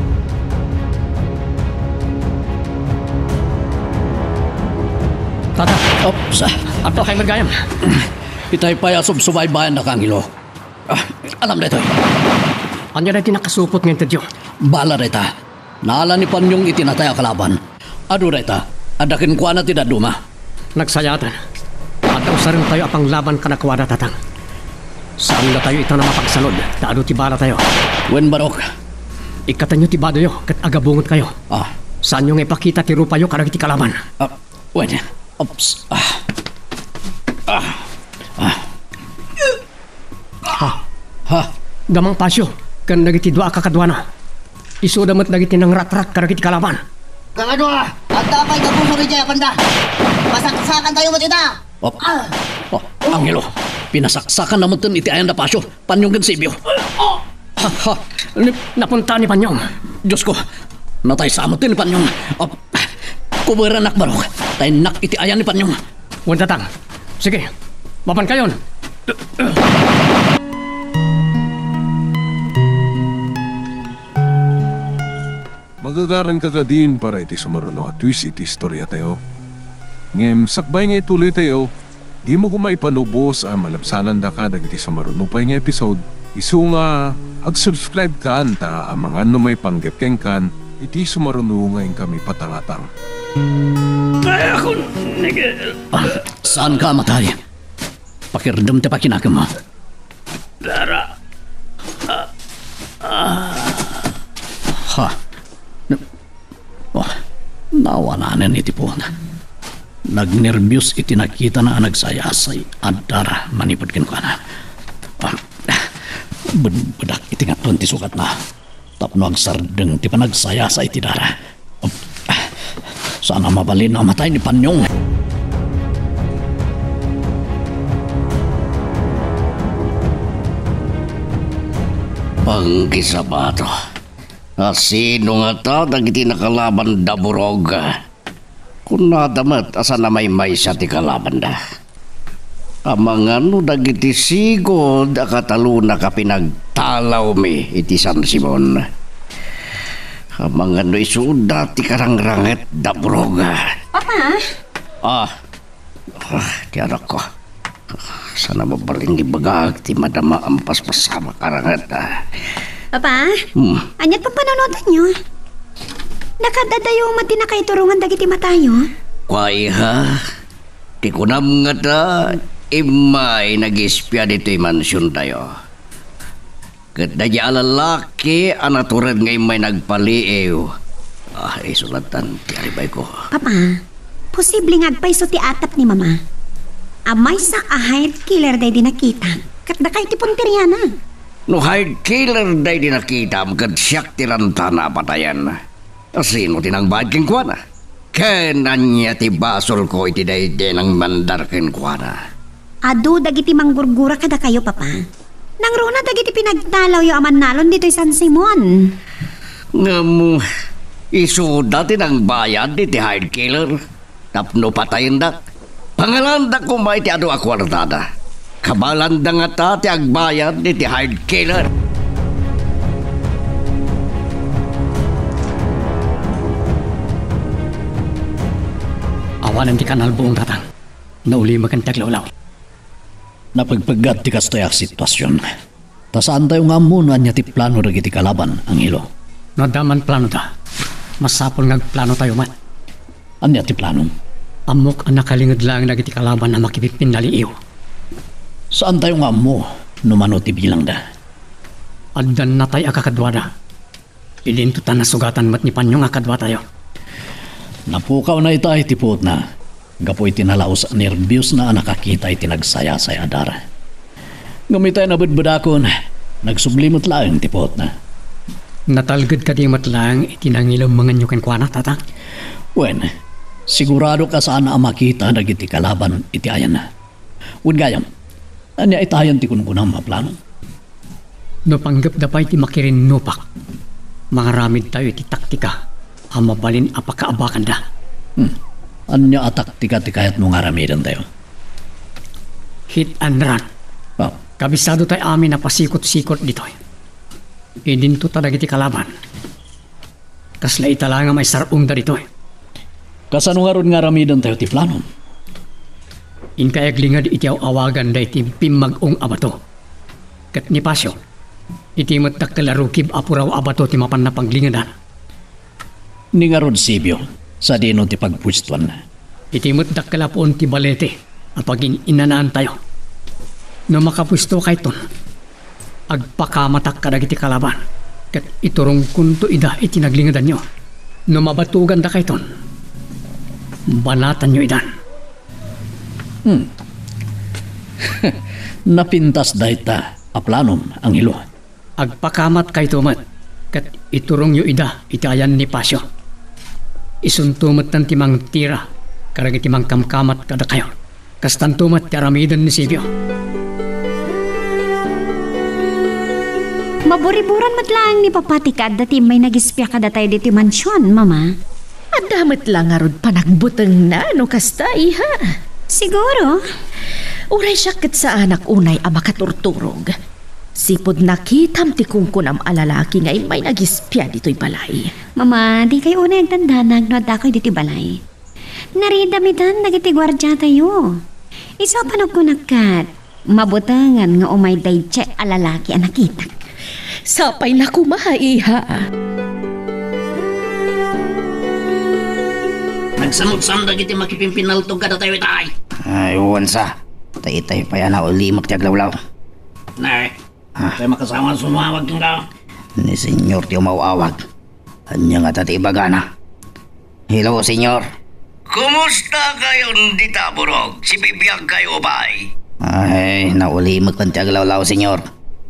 Tata. Ops. Adda kay gayam. Itay pay a subsubaybayan da, Angelo. Ah, alam daytoy. Ania daytoy nakasupot nga intedyo? Bala dayta. Naala ni Panyong iti natay a kalaban. Adu dayta, adda kenkuana ti dadduma. Nagsayaten. Adda usarentayo a panglaban kadakuada, Tatang. Saan datayo ita a mapagsanod, ta adu ti balatayo. Wen, Barok. Ikkatenyo ti badoyo ket agabungotkayo. Ah. Saanyo nga ipakita ti rupayo kadagiti kalaban. Ah, wen. Oops. Ah. Ah. Ah. Ha? Ha? Damang Pasio ken dagiti dua a kakaduana. Isuda met dagiti nangratrat kadagiti kalaban. Kakadua! Adda pay gabusor idiay a banda. Pasaksakantayo met ita. Oh. Ah. Oh, Angelo, pinasaksakanna metten iti ayan da Pasio, Panyong ken Sibio. Ha, ha. Ni-, napunta ni Panyong. Diosko, natay sa metten ni Panyong. Oh, kuberannak, barok. Ta innak iti ayan ni Panyong. Wen, Tatang. Sige, mapankayon. Magagaranka kadin para iti sumaruno a twist iti istoriatayo. Ngem sakbay nga ituloytayo, dimo koma ipanubos a malabsanandaka dagiti sumaruno pay nga episode, isu nga ag-subscribe kan ta amangan no maipanggep kenkan iti sumaruno nga inkami patangatang. Ay, ako, nag- Saanka a matay? Pakirdem ti pakinakemmo. Dara. Ha? Na-, oh, nawananen iti puon. Nagnerbios iti nakitana a nagsayasay a dara manipud kenkuana. Ah, bedbedak iti ngatton ti sugatna. Tapno agsardeng ti panagsayasa iti dara. Saan a mabalin a matay ni Panyong. Pangkisabato. A sino ngata dagiti nakalaban da Burog? Kunada met a saan a maymaysa ti kalabanda. Amangan no dagiti sigud a katalonak a pinagtalawmi iti San Simon. Amangan no isuda ti karangranget da Burog. Papa? Ah. Ah, ti anakko. Saan a mabalin nga ibagak ti madama a mapaspasamak a ranget, ah. Papa? Hmm. Ania ti pampanunotanyo? Nakaadadayo met ti nakaiturongan dagiti matayo? Kuay, ha? Ti kunam ngata, immay nag-espia ditoy mansiontayo. Ket daydi a lalaki a natured nga immay nagpaliiw. Ah, isu lattan ti aribayko. Papa, posible nga agpayso ti atap ni Mama. A maysa a hired killer daydi nakitam, ket dakayo ti punteriana. No hired killer daydi nakitam, ket siak ti rantana a patayen. A sino ti nangbayad kenkuana? Ken ania ti basolko iti daydi nangmandar kenkuana? Adu dagiti manggurgura kadakayo, Papa. Nangruna dagiti pinagtalawyo a mannalon ditoy San Simon. Ngem isuda ti nangbayad iti hired killer tapno patayendak. Pangalanda koma iti adu a kuartada. Kabalanda ngata ti agbayad iti hired killer. Awanen ti kanalbuong, Tatang. Naulimek ti aglawlaw. Napegpeggat ti kastoy a situasion. Ta saantayo nga ammo no ania ti plano dagiti kalaban, Angelo. No adda man planoda, masapul nga agplanotayo met. Ania ti plano? Ammok a nakalinged laeng dagiti kalaban a makipipinnaliiw. Saantayo nga ammo no mano ti bilangda. Addan natay a kakaduada. Idinto ta nasugatan met ni Panyong a kaduatayo. Napukawna ita iti puotna, gapu iti nalaus a nerbiosna a nakakita iti nagsayasay a dara. Ngem itay nabedbedakon, nagsubli met laeng ti puotna. Natalged kadi met laeng iti nangilemmenganyo kenkuana, Tatang? Wen, siguradok a saan a makita dagiti kalaban iti ayanna. Wen gayam, ania itayen ti kunkunam a plano? No panggepda pay ti makirinnupak, mangaramidtayo iti taktika a mabalin a pakaabakanda. Hmm. Ania a taktika ti kayatmo nga aramidentayo? Hit and run. Oh. Kabisadotay amin a pasikot-sikot ditoy. Idinto ta dagiti kalaban. Kasla ita la nga maisar-ongda ditoy. Kasano ngarud nga aramidentayo ti plano? Inkay aglinged iti aw-awagan daydi pimmag-ong a bato. Ket ni Pasio, iti met dakkel a rukib a puraw a bato ti mapanna paglingedan. Ni ngarud Sibio, sadino ti pagpuestuanna? Iti met dakkel a puon ti balete a pagin-innanaantayo. No makapuesto kayton, agpakamatak kadagiti kalaban, ket iturongkonto ida iti naglingedanyo. No mabatugandakayton, banatanyo idan. Hmm. Napintas dayta a planom, Angelo. Agpakamatkayto met, ket iturongyo ida iti ayan ni Pasio. Isunto metten ti mangtira kadagiti mangkamkamat kadakayo. Kastanto met ti aramiden ni Silvio. Maburiburan met laeng ni Papa ti kaadda ti immay nagispia kadatayo ditoy mansion, Mama. Adda met la ngarud panagbutengna no kasta, iha. Siguro. Uray siak ket saanak unay a makaturturog. Sipud nakitam ti kunkunam a lalaki nga immay nagispia ditoy balay. Mama, dikay unay agdandanag no addakoy ditoy balay. Naridamitan dagiti guardiatayo. Isu a panagkunak ket, mabutengen nga umay daydiay a lalaki a nakitak. Sapay la koma, iha. Nagsanudsan dagiti makipinpinnaltog kadatayo itay. Ay, wen sa. Tay itay pay a naulimek ti aglawlaw. Nay, Ah. Tay makasama sumawag kenka. Ni Senyor ti umaw-awag. Ania ngata ti ibagana? Hello, Senyor. Kumusta kayon dita, Burog? Sibibiag kayo, bay? Ay, naulimek ti aglawlaw, Senyor.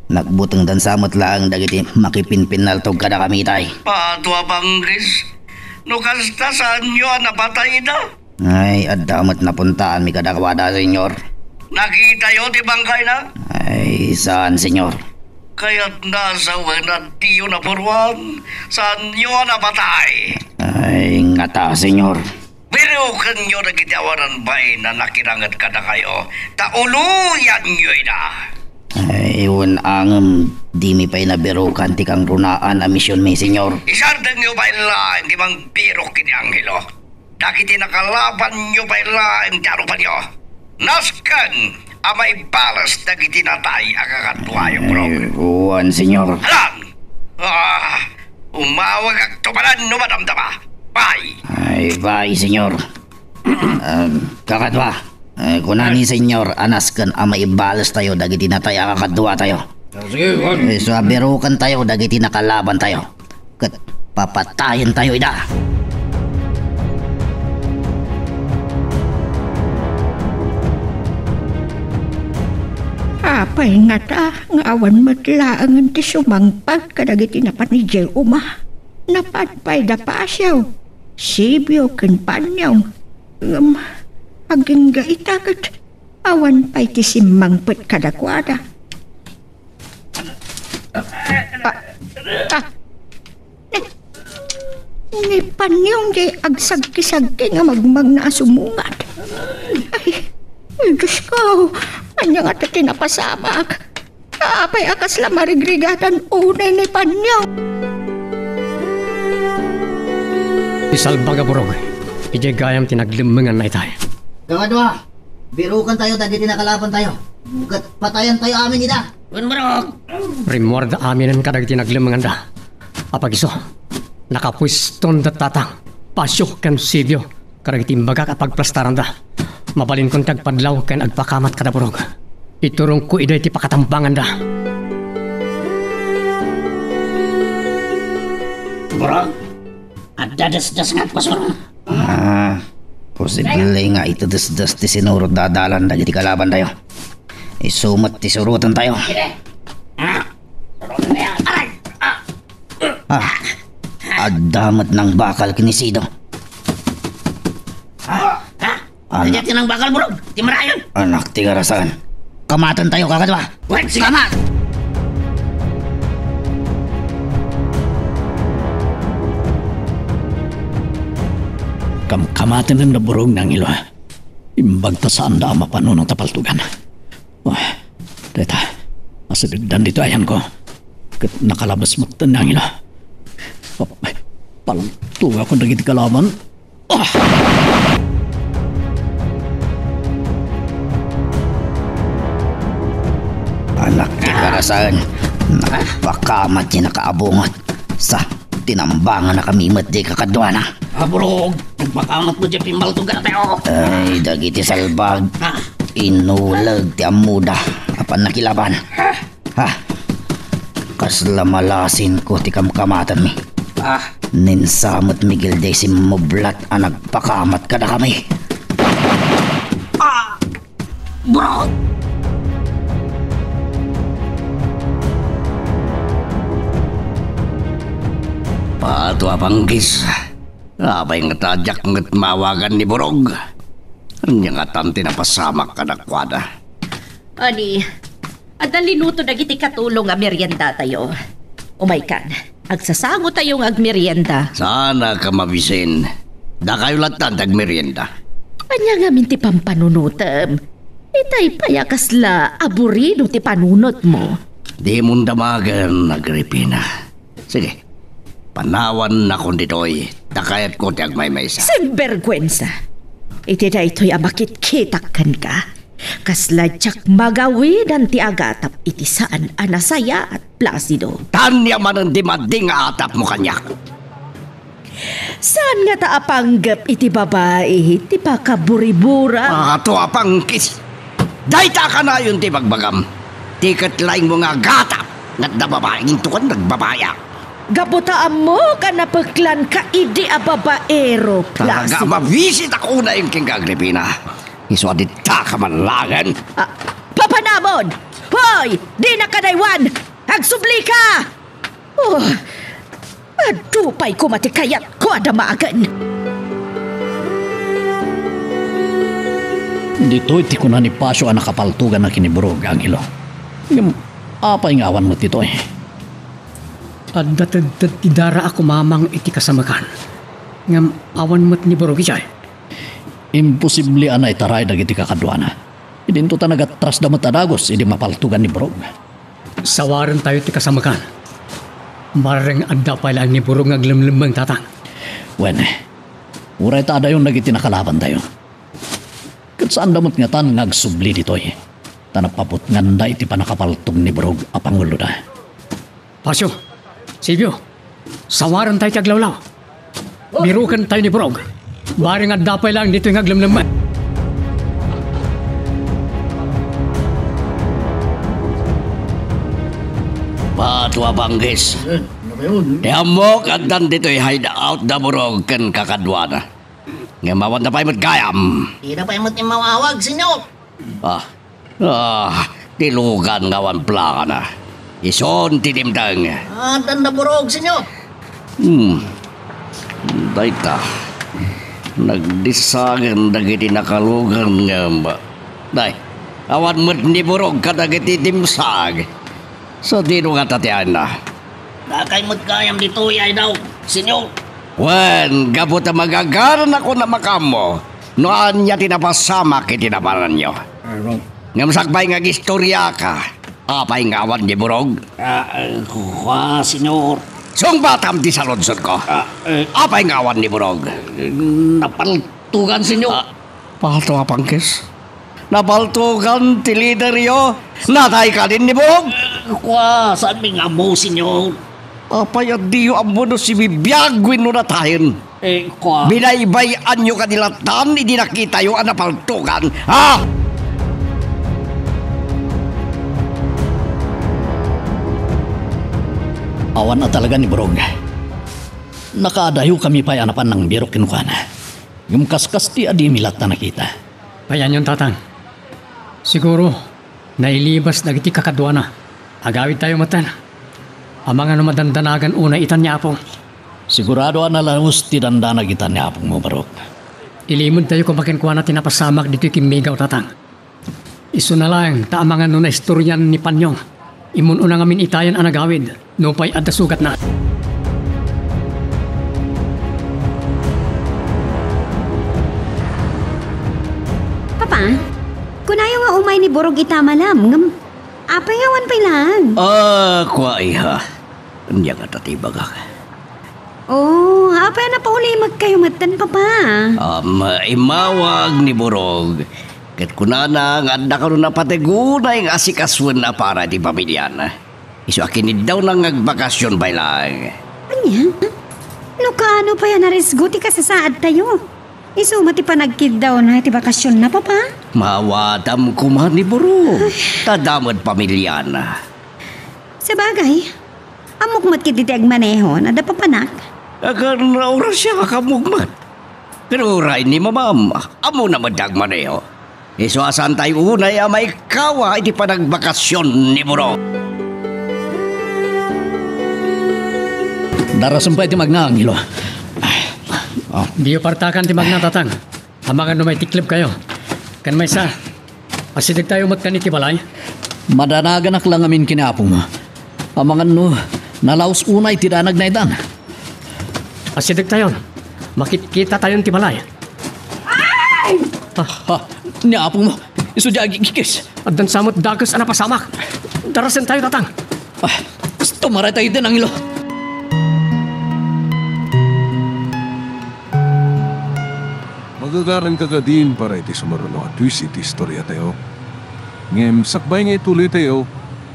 Nagbutengdan sa met laeng dagiti makipinpinnaltog kadakami itay. Patua, Banggis. No kasta, saanyo a napatayda? Ay, adda met napuntaanmi kadakuada, Senyor. Nakitayo ti bangkayna? Ay, saan, Senyor. Kayatna a sawen a diyo napuruan, saanyo a napatay? Ay, ngata, Senyor. Birukenyo dagiti awanan bain a nakiranget kadakayo, ta uloyanyo ida. Ay, wen angem, dimi pay nabirukan ti kangrunaan a misionmi, Senyor. Isardengyo pay laeng ti mangbirok iti anghelo. Dagiti nakalabanyo pay laeng ti arupanyo. Nasken a maibales dagiti natay a kakaduayo, Burog. Ay, wen, Senyor. Alam! Ah, umawagakto manen no madamdama. Bye! Ay, bye, Senyor. Um, kakadua, eh, kuna ni Senyor a nasken a maibalestayo dagiti natay a kakaduatayo. Ah, sige, wen. Eh, isu a birukentayo dagiti nakalabantayo. Ket papatayentayo ida. Apay ngata nga awan met laengen ti sumangpet kadagiti napan idiay uma? Napan pay da Pasio, Sibio ken Panyong. Ngem agingga ita ket awan pay ti simmangpet kadakuada. Ah, ah. Ni, ni Panyong diay agsagki-sagki nga magmagna a sumungad. Ay, ay, Diosko, ania ngata ti napasamak? Apay a kasla marigrigatan unay ni Panyong? Ti salbag a Burog, idiay gayam ti naglemmenganna itay. Kakadua, birukentayo dagiti nakalabantayo, ket patayentayo amin ida. Wen, Burog! Rimmuarda aminen kadagiti naglemmenganda. Apag isu, nakapueston da Tatang, Pasio ken Sibio kadagiti imbagak a pagplastaranda. Mabalinkon ti agpadlaw ken agpakamat kada Burog. Iturongko ida iti pakatambanganda. Burog, adda desdes nga agpasuro. Ah, posible nga iti desdes ti sinurot da adalan dagiti kalabantayo. Isu met ti surotentayo. Ah, adda met nangbakal ken ni Sido. Ah, anak. Ania ti nangbakal, Burog? Ti marayon. Anak ti karasan. Kamatentayo, kakadua. Wen, sige. Kamat! Kam-, kamaten da Burog, Nangilo. Imbag ta saanda a mapanunot a paltugan. Oh, dayta, asidegdan ditoy ayanko. Ket nakalabas met ti Nangilo. Pa-, paltugakon dagiti kalaban. Ah! Anak ti karasan, nagpakamat ti nakaabungot. Sa, tinambangannakami met di kakaduana. Ah, Burog, nagpakamat met di pimmaltog kadatayo. Ay, dagiti salbag. Ah. Inuleg ti ammoda a pannakilaban. Ah. Ha? Kasla malasinko ti kamkamatanmi. Ah. Ninsamet Miguel diay simmublat a nagpakamat kadakami. Ah! Burog! Pato a panggis. Apay ngata diak met maawagan ni Burog? Ania ngatan ti napasamak kadakuada? Ani, adda linuto dagiti katulong a meriendatayo. Umaykan, agsasangotayo nga agmerienda. Saanak a mabisin. Dakayo lattan ti agmerienda. Ania ngamin ti pampanunotem? Itay pay a kasla aburido ti panunotmo. Dimon damagen, Agripina. Sige, panawannakon ditoy, ta kayatko ti agmaymaysa. Sinberguensa! Iti daytoy a makitkitak kenka, kasla diak magawidan ti agatap iti saan a nasayaat, Placido. Ania manen ti madi nga atapmo kaniak? Saan ngata a panggep iti babai ti pakaburibura? Ato a pangkis! Dayta a kanayon ti bagbagam. Ti ket laingmo nga agatap, nga adda babai, intokan nagbabaya. Gapu ta ammok a napeklanka idi a babaero, Talaga, Placido. Mabisitayo unay kenka, Agripina. Isu a ditaka man laeng. Ah, papanamon! Hoy! Dinaka daywan! Agsublika! Oh, adu pay koma ti kayatko a damagen. Ditoy ti kuna ni Pasio a nakapaltoganna ken ni Burog, Angelo. Ngem apay nga awan met ditoy? Adda tedted ti dara a kumamang iti kasamekan. Ngem awan met ni Burog idiay. Imposible a naitaray dagiti kakaduana. Idinto ta nagatrasda met a dagus idi mapaltogan ni Burog. Sawarentayo ti kasamekan. Bareng adda pay laeng ni Burog nga aglemlemmeng, Tatang. Wen, uray ta adayon dagiti nakalabantayo. Ket saanda met ngatan nga agsubli ditoy, ta napabutnganda iti pannakapaltog ni Burog a panguloda. Pasio, Silvio, sawarentayo ti aglawlaw. Birukentayo ni Burog. Bareng adda pay laeng ditoy nga aglemlemmek. Batua Banggis. Eh, ano ba yun? Ti ammok, addan ditoy hideout da Burog ken kakaduana. Ngem awanda pay met gayam. Dida pay met immawawag, senyor. Ah, ah, ti lugan nga awan plakana. Isun ti dimteng. Addan da Burog, senyor. Hmm. Dayta. Nagdisagen dagiti nakalugan nga ba. Day, awan met ni Burog kadagiti dimsag. Sadino ngata ti ayanna? Dakay met gayam ditoy, ay daw, senyor. Wen, gapu ta magagaranakon a makaammo no ania ti napasamak iti naparanyo. Ano? Ngem sakbay nga agistoriaka, apay nga awan ni Burog? Ah, eh, kua, senyor. Sungbatam ti saludsodko. Ah, eh. Apay nga awan ni Burog? Eh, napaltugan, senyor. Ah, Palto a pangkis. Napaltugan ti lideryo. Natay kadin ni Burog. Kua, saanmi nga ammo, senyor? Apay a diyo ammo no sibibiag wenno natayen? Eh, kua. Binaybay-anyo kadi lattan idi nakitayo a napaltugan, ha? Awan a talaga ni Burog. Nakaadayokami pay a napan nangbirok kenkuana. Ngem kaskasti a dimi latta nakita. Payanyon, Tatang. Siguro, nailibas dagiti kakaduana. Agawidtayo metten. Amangan no madandanagan unay itan ni Apo. Sigurado a nalaus ti dandanag itan ni apongmo, Barok. Ilimedtayo koma kenkuana ti napasamak ditoy kimmigaw, Tatang. Isuna laeng ta amangan no naistorian ni Panyong. Immun-una ngamin itayan a nagawid, nupay adda sugatna. Papa, kunayo nga umay ni Burog ita malam, ngem apay nga awan pay laeng? Ah, kua, iha. Ania ngata ti ibagak? Oh, apay a napaulimekkayo metten, Papa? Um, immawag ni Burog. Ket kunana nga adda kano napategunay nga asikasoen a para iti pamiliana. Isu a kiniddawna nga agbakasyon pay laeng. Ania? No kaano pay a narisgo ti kasasaadtayo? Isu met ti panagkiddawna iti bakasyonna, Papa? Maawatam koma ni Burog. Ay. Ta adda met pamiliana. Sabagay, ammok met ketdi ti agmaneho, adda papanak. Agan oras siya nga kammok met. Pero uray ni Mamam, ammona met ti agmaneho. Isu a saantayo unay a maikkawa iti panagbakasyon ni Burog. Darasem pay ti magna, Angelo. Ah. Diyo partakan ti magna, Tatang. Amangan no maitiklibkayo. Ken maysa, asidegtayo met kani ti balay? Madanaganak la ngamin ken ni apom. Amangan no nalaus unay ti danagna itan. Asidegtayon. Makitkitatayon ti balay. Ah, ah, ni apom. Isu diay agikikis. Addan sa met dakes a napasamak. Darasentayo, Tatang. Ah, tumaray tayo iti nangilo. Magagaranka kadin para iti sumaruno a twist iti istoriatayo. Ngem sakbay nga ituloytayo,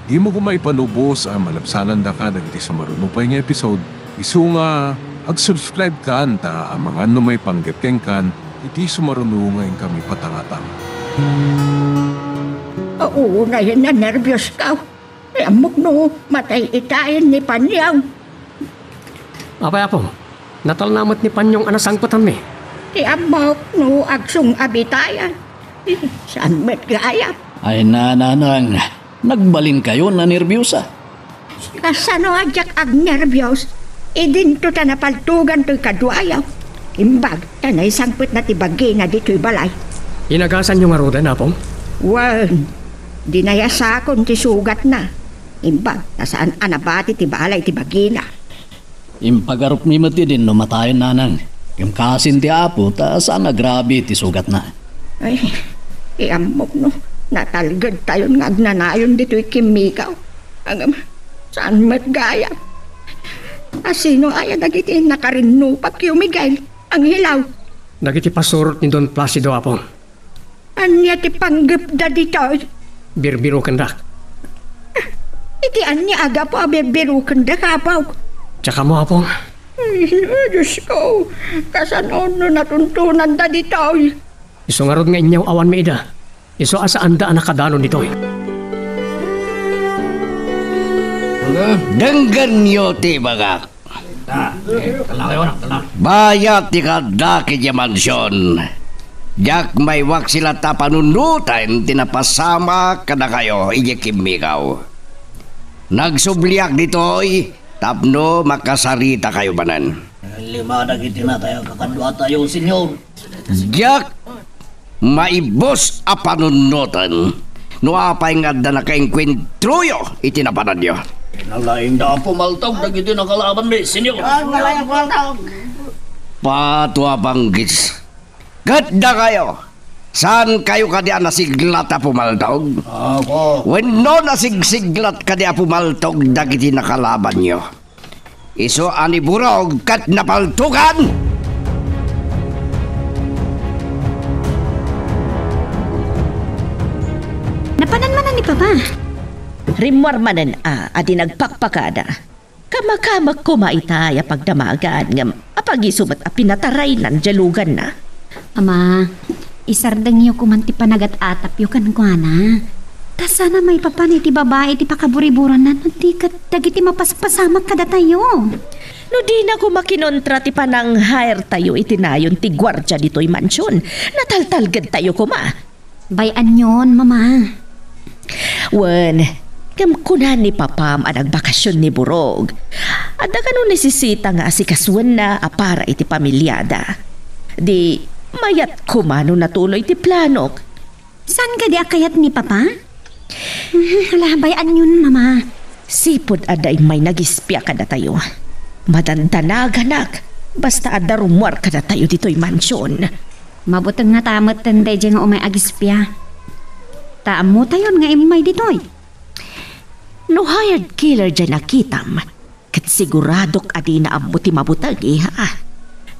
dimo koma ipanubos a malabsanandaka dagiti sumaruno pay nga episode, isu nga ag-subscribe kan ta amangan no maipanggep kenkan iti sumaruno nga inkami patangatang. Oo, nayan na nerbios ka. Ti ammok no matay itayen ni Panyong. Apay, Apo, natalna met ni Panyong a nasangpetanmi. Ti ammok no agsung-abitayan. Saan met gayam? Ay, nanang, nagbalinkayo, nanerbiosa. Kasano a diak agnerbios? Idinto ta napaltogan toy kaduayo. Imbag ta naisangpetna ti bagina ditoy balay. Inagasanyo ngaruden, Apo? Wen, dinayasakon ti sugatna. Imbag ta saan a nabati ti balay ti bagina. Impagarupmi met idin no matayen, nanang. Ngem kasin ti Apo ta saan a grabe ti sugatna. Ay, ti ammok no natalgedtayon nga agnanayon ditoy kimmigaw. Ngem saan met gayam? Asino aya dagiti nakarinnupakyo, Miguel, Angelo? Dagiti pasurot ni Don Placido, Apo. Ania ti panggepda ditoy? Birbirokendak. Iti ania a gapu a birbirokendak, Apo? Diak ammo, Apo. Ay, Diosko, kasano no natuntonanda ditoy? Isu ngarud nga inyaw awan maida. Isu a saanda a nakadanon ditoy. Denggenyo ti ibagak. Bayat ti kaaddak idiay mansion. Diak maiwaksi latta a panunoten ti napasamak kadakayo idiay kimmigaw. Nagsubliak ditoy tapno makasaritakayo manen. Lima dagiti natay a kakaduatayo, Señor. Diak maibus a panunoten no apay nga adda nakaengkuentroyo iti napananyo. Nalaingda a pumaltog dagiti nakalabanmi, Señor. Pato a panggis. Ket dakayo, saankayo kadi a nasiglat a pumaltog? Ako. Wenno nasigsiglat kadi a pumaltog dagiti nakalabanyo? Isu a ni Burog ket napaltogan! Napanan manen ni Papa? Rimmuar manen a, a di nagpakpakada. Kamakamek koma itay a pagdamagan, ngem apag-isu met a pinataraynan diay luganna. Ama, isardengyo koman ti panagat-atapyo kenkuana. Ta saan a maipapan iti babai ti pakaburiburanna no di ket dagiti mapaspasamak kadatayo. No dina koma kinontra ti panang-hire-tayo iti nayon ti guardia ditoy mansion, nataltalgedtayo koma. Bay-anyon, Mama. Wen, ngem kuna ni Papam a nagbakasion ni Burog, adda kano nesesita nga asikasuenna a para iti pamiliada. Di, mayat koma no natuloy ti planok. Saan kadi a kayat ni Papa? Mhm, ala, bay-anyon, Mama. Sipud adda immay nagispia kadatayo. Madandanaganak, basta adda rummuar kadatayo ditoy mansion. Mabuteng ngata met daydiay nga umay agispia. Ta ammotayon nga immay ditoy. No hired killer diay nakitam, ket siguradok a dina ammo ti mabuteng, iha.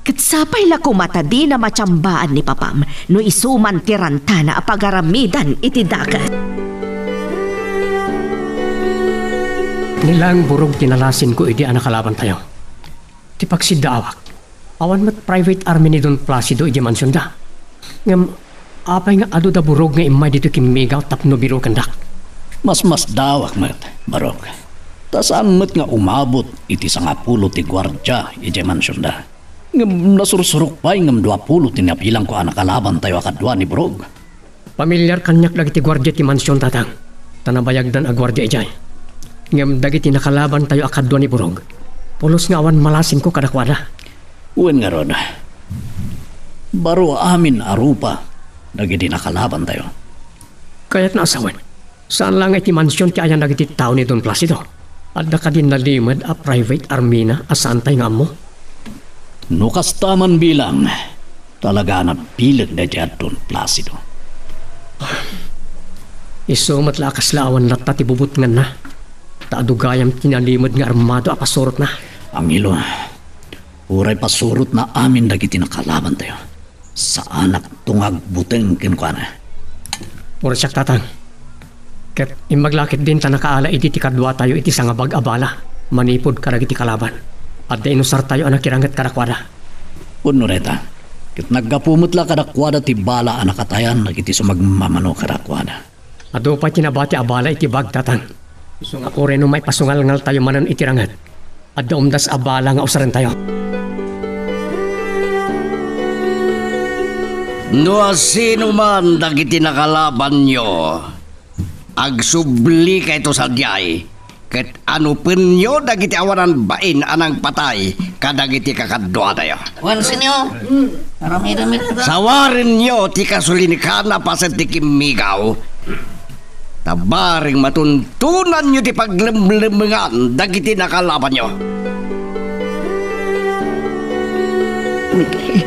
Ket sapay la koma ta dina matiambaan ni Papam no isu man ti rantana a pagaramidan iti dakes. Ni laeng Burog ti nalasinko idi a nakalabantayo. Ti pagsiddaawak, awan met private army ni Don Placido idiay mansionda. Ngem apay nga adu da Burog nga immay ditoy kimmigaw tapno birokendak? Masmasdaawak met, Burog. Ta saan met nga umabot iti sangapulo ti guardia idiay mansionda. Ngem nasursurok pay ngem duapulo ti nabilangko a nakalabantayo a kadua ni Burog. Pamilyar kaniak dagiti guardia ti mansion, Tatang, ta nabayagdan a guardia idiay. Ngem dagiti nakalabantayo a kadua ni Burog, pulos nga awan malasinko kadakuada. Wen ngarud, Baro amin a rupa dagiti nakalabantayo. Kayatna a sawen, saan la nga iti mansion ti ayan dagiti tao ni Don Placido? Adda kadi nalimed a private armyna a saantay nga ammo? No kasta man bilang, talaga a nabileg daytoy a Don Placido. Isu met la a kasla awan latta ti bubutnganna, ta adu gayam ti nalimed nga armado a pasurotna. Angelo, uray pasurotna amin dagiti nakalabantayo. Saanak to nga agbuteng kenkuana. Uray siak, Tatang. Ket imbag la ketdin ta nakaala idi ti kaduatayo iti sangabag a bala manipud kadagiti kalaban. Adda inusartayo a nakiranget kadakuada. Pudno dayta. Ket naggapu met la kadakuada ti bala a nakatayan dagiti sumagmamano kadakuada. Adu pay ti nabati a bala iti bag, Tatang. Isu nga uray no maipasungalngaltayo manen iti ranget, adda umdas a bala nga usarentayo. No asino man dagiti nakalabanyo, agsublikayo sadiay, ket anupenyo dagiti awanan bain a nangpatay kadagiti kakaduatayo. Wen, Señor. Aramidem ita. Sawarenyo ti kasulinikan a paset ti kimmigaw. Ta bareng matuntonanyo ti paglemlemengan dagiti nakalabanyo. Miguel,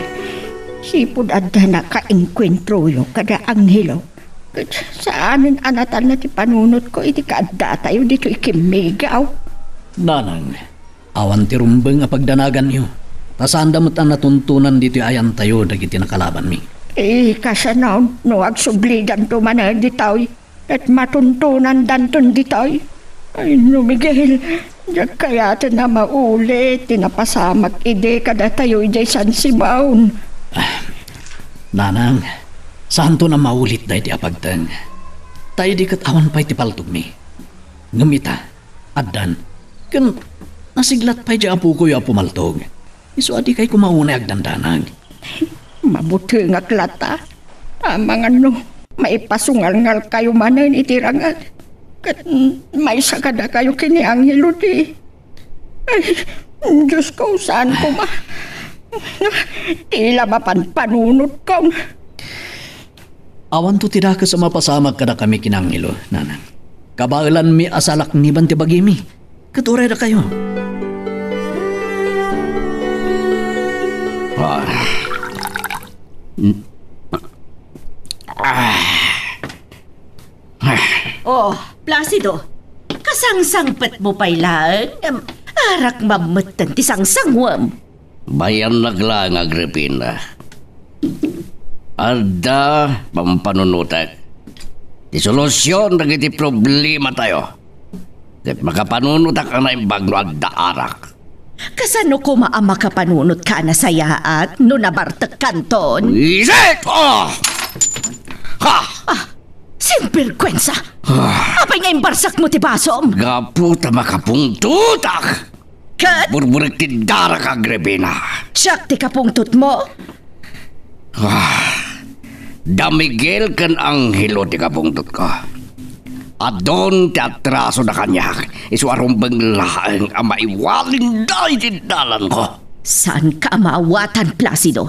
sipud adda nakaengkuentroyo kada Angelo, ket saanen a natalna ti panunotko idi kaaddatayo ditoy kimmigaw. Nanang, awan ti rumbeng a pagdanaganyo, ta saanda met a natuntonan ditoy ayantayo dagiti nakalabanmi. Eh, kasano no agsublidanto manen ditoy? Ket matuntonandanton ditoy. Ay, no, Miguel, diak kayaten a maulit ti napasamak idi kadatayo idiay San Simon. Ah, Nanang, saanton a maulit daydi a pagteng. Ta idi ket awan pay ti paltogmi. Ngem ita, addan, ken nasiglat pay di apokoyo a pumaltog. Isu a dikay koma unay agdandanag. Mabutengak latta. Amangan no maipasungalngalkayo manen iti ranget. Ket, mm, maisakadakayo ken ni Angelo ti, ay, Diosko, saan koma. Ti la mapan panunotko. Awanto ti dakes a mapasamak kadakami ken ni Angelo, Nanang. Kabaelanmi a salakniban ti bagimi. Ket uray dakayo. Ah. Mm. Ah. Ah. Oh, Placido, kasangsangpetmo pay laeng, em, arak mammetten ti sangsanguem. Bayannak laeng, Agripina. Adda pampanunotek ti solusion dagiti problematayo. Ket makapanunotak a naimbag no adda arak. Kasano koma a makapanunotka a nasayaat no nabartekkanton? Isit! Oh! Ha! Ah, sinbergwensa! Ah. Apay nga imbarsakmo ti basom? Gapu ta makapungtotak! Ket? Burburek ti darak, Agripina. Siak ti kapungtotmo? Ah, da Miguel ken Angelo ti kapungtotko. Adun ti atrasoda kaniak, isu a rumbeng laeng a maiwalinda iti dalanko. Saanka a maawatan, Placido.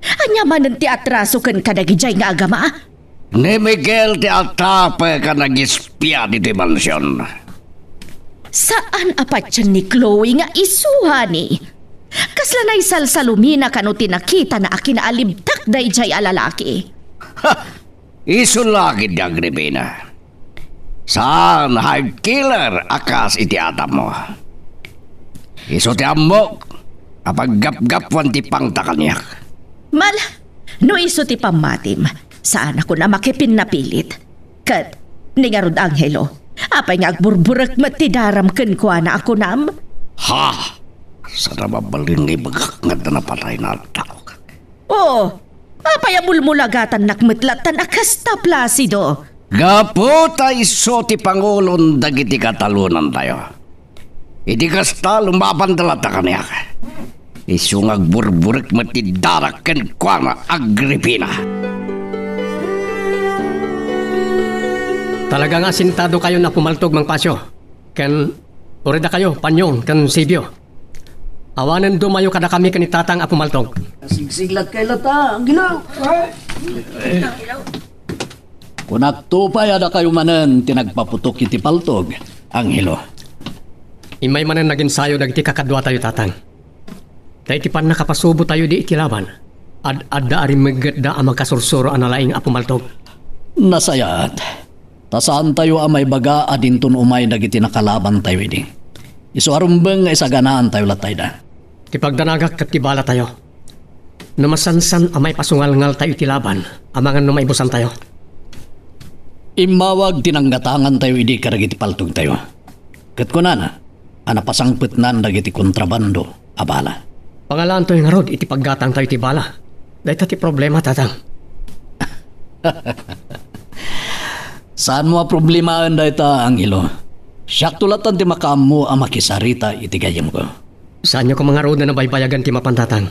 Ania manen ti atraso kenka dagidiay nga agama? Ni Miguel ti atapek a nagispia ditoy mansion. Saan a patien ni Chloe nga isu, honey. Kasla naisalsalumina kano ti nakitana a kinaalibtak daydiay a lalaki? Ha! Isu la ketdi, Agripina. Saan a high killer a kas iti atapmo. Isu ti ammok a paggapgapuan ti pangta kaniak. Mal, no isu ti pammatim, saanakon a makipinnapilit. Ket, ni ngarud, Angelo, apay nga agburburek met ti daram kenkuana a kunam? Ha! Saan a mabalin nga ibagak nga adda napatayna a tao. Oh, apay a mulmulagatannak met lattan a kasta, Placido? Gapu ta isu ti pangulon dagiti katalonantayo. Iti kasta, lumabanda latta kaniak. Isu nga agburburek met ti darak kenkuana, Agripina. Talaga nga asintado kayon a pumaltog, Mang Pasio. Ken uray dakayo, Panyong, ken Sibio. Awanen dumayo kadakami ken ni Tatang a pumaltog. Sigsiglat kay lata, Angelo. Kunakto pay a dakayo manen ti nagpaputok iti paltog, Angelo. Immay manen naginsayo dagiti kakaduatayo, Tatang. Ta iti pannakapasubotayo idi iti laban, ad-adda a rimmeggetda a makasursuro a nalaing a pumaltog. Nasayaat. Ta saantayo a maibaga a dinton umay dagiti nakalabantayo idi. Isu a rumbeng nga isaganaantayo latayda. Ti pagdanagak ket ti balatayo. No masansan a maipasungalngaltayo iti laban, amangan no maibusantayo. Immawag ti nanggatangantayo idi kadagiti paltogtayo. Ket kunana a napasangpetnan dagiti kontrabando a bala. Pangalaantoy ngarud iti paggatangtayo iti bala. Dayta ti problema, Tatang. Saanmo a problemaen dayta, Angelo. Siakto latan ti makaammo a makisarita iti gayyemko. Saanyo koma ngaruden a baybayagan ti mapan, Tatang.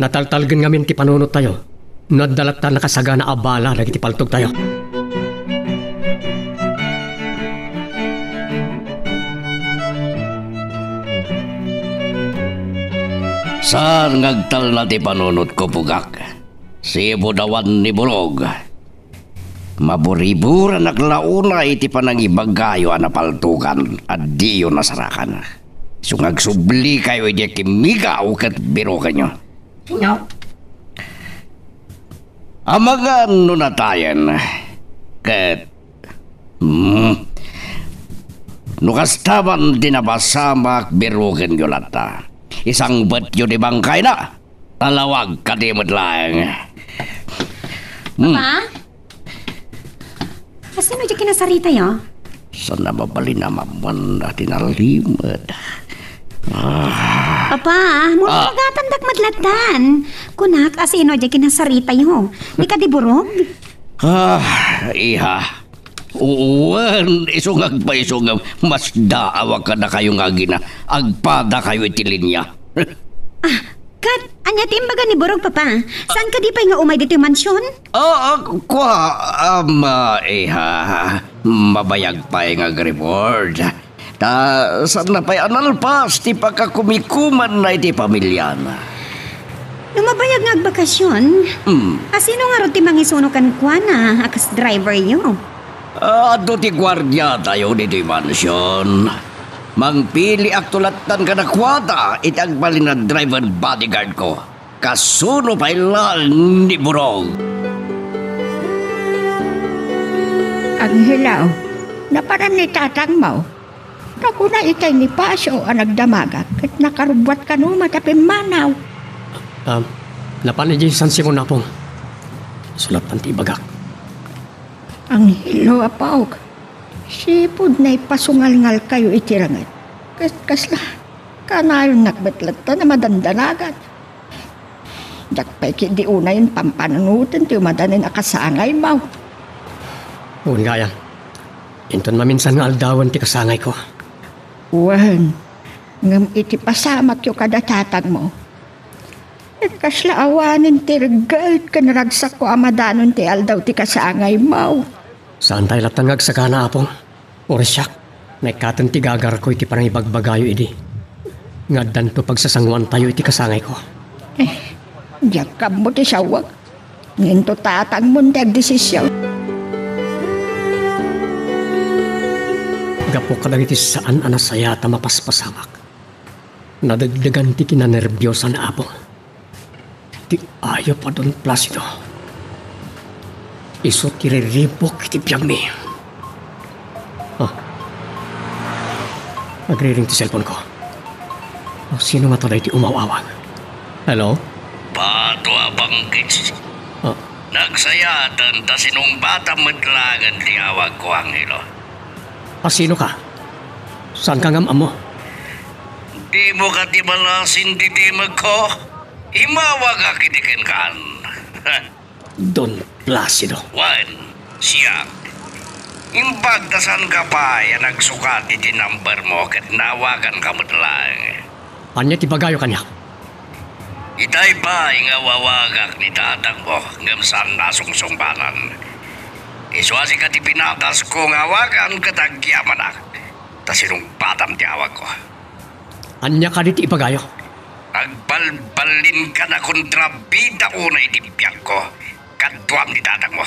Nataltalgen ngamin ti panunottayo no adda latta nakasagana a bala dagiti paltogtayo. Saan nga agtalna ti panunotko, pugak? Sipud awan ni Burog. Maburiburanak la unay iti panangibagayo a napaltogan a diyo nasarakan. Isu nga agsublikayo idiay kimmigaw ket birokenyo. Amangan no natayen ket, hmm, no kasta man ti napasamak, birokenyo latta. Isangbetyo ti bangkayna. Talawag kadi met laeng. Hmm. Papa? Asino diay kinasaritayo? Saan a mabalin a mamman a tinalimed? Ah. Papa, Ah. Muragatandak met lattan. Kunak, asino diay kinasaritayo? Di kadi Burog? Ah, iha. Wen, isu nga agpaiso nga masdaawak kadakayo nga agina, agpadakayo iti linia. Ah, ket ania ti imbaga ni Burog, Papa? Saan kadi pay nga umay ditoy mansion? Ah, ah, kua, um, ah, iha, mabayag pay nga agreward. Ta, saanna pay a nalpas ti pakakumikumanna iti pamiliana. No mabayag nga agbakasyon, Hmm. asino ngarud ti mangisuno kenkuana a kas driveryo? Ah, adda ti guardiatayo ditoy mansion. Mangpiliakto lattan kadakuada iti agbalin a driver bodyguard ko. Kasuno pay laeng ni Burog. Angelo, napanan ni tatangmo. Ta kuna itay ni Paso a nagdamagak ket nakarubbuat kano met a pimmanaw. Ah, napan idiay San Simon, Apong. Isu lattan ti ibagak. Angelo, apok, sipud naipasungalngalkayo iti ranget, ket kasla kanayonnak met latta a madandanagan. Diak pay ketdi unayen pampanunoten ti umadanen a kasangaymo. Wen gayam, inton maminsan nga aldawen ti kasangayko. Wen, ngem iti pasamakyo kada tatangmo, ket kasla awanen ti regget ken ragsakko a madanon ti aldaw ti kasangaymo. Saantay lattan nga agsagana, Apong. Uray siak, naikkaten ti gagarko iti panangibagbagayo idi nga addanto pagsasangoantayo iti kasangayko. Eh, diak ammo ti sawek. Ngem inton tatangmon ti agdesisyon. Gapu kadagiti saan a nasayaat a mapaspasamak, nadegdegan ti kinanerbiosan, Apong. Ti ayup a Don Placido. Isu ti riribuk iti biagmi. Ah. Agriring ti cellphone ko. Ah, sino ngata daytoy umaw-awag? Hello? Pato a bangkits. Ah. Nagsayaaten ta sinungbatam met laengen ti awagko, Angelo. Ah, sino ka? Saan ka ngem ammo? Dimo kadi malasin ti timekko? Imawagak idi kenkan. Don Placido. Wen, siak. Imbag ta saanka pay a nagsukat iti number mo ket naawaganka met laeng. Ania ti ibagayo kaniak? Itay pay nga awawagak ni tatangmo ngem saan a sungsungbanan. Isu a sika ti pinatasko nga awagan ket agyamanak, ta sinungbatam ti awagko. Ania kadi ti ibagayo? Agbalbalinkan a kontrabida unay iti biagko kaduam ni tatangmo.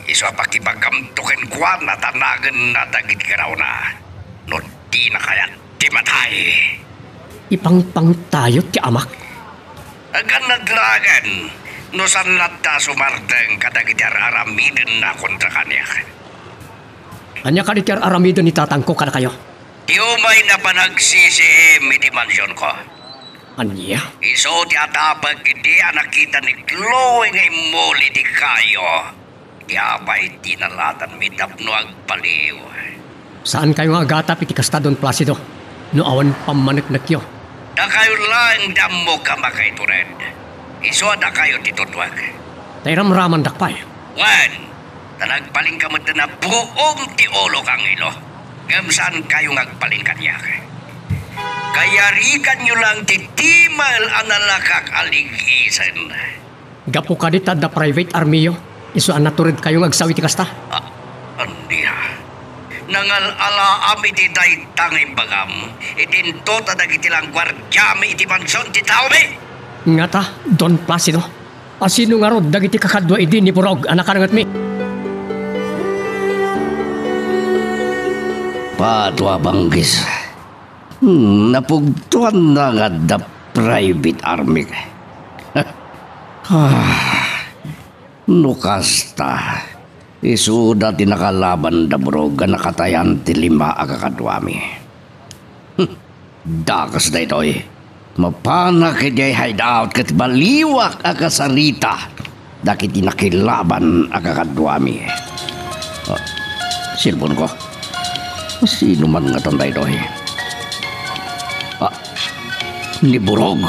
Isu a pakibagamto kenkuana ta nagenna dagiti garaona. No dina kayat ti matay. Ipangpangtayo ti amak. Agannad laengen no saan latta a sumardeng kadagiti ar-aramidenna kontra kaniak. Ania kadi ti ar-aramiden ni tatangko kadakayo? Ti umay na panagsisiim iti mansionko. Ania? Isu ti atapek idi a nakita ni Chloe nga immuli ti kayo. Ti apay ti nalatanmi tapno agbaliw. Saankayo nga agatap iti kasta, Don Placido, no awan pammaneknekyo. Dakayo laeng ti ammok a makaitured. Isu a dakayo ti tutuek. Ta iramramandak pay. Wen, ta nagbalinka met a buong ti ulok, Angelo. Ngem saankayo nga agbalin kaniak. Kayariganyo lang ti timael a nalakak a lig-isen. Gapu kadi ta adda private army-yo, isu a naturedkayo nga agsaw iti kasta? Ah, ania? Nangal-alaam iti dayta nga imbagam, idinto ta dagiti la nga guardiami iti mansion ti taomi? Ngata, Don Placido, asino ngarud dagiti kakadua idi ni Burog a nakanangetmi? Pato a banggis. Hmm, napugtoanna nga adda private army. Ah, no kasta, isuda ti nakalaban da Burog a nakatayan ti lima a kakaduami. Hmm, dakes daytoy. Mapanak idiay hideout ket baliwak a kasarita dagiti nakilaban a kakaduami. Ah, cellphone-ko. Sino man ngatan daytoy? Ah, ni Burog.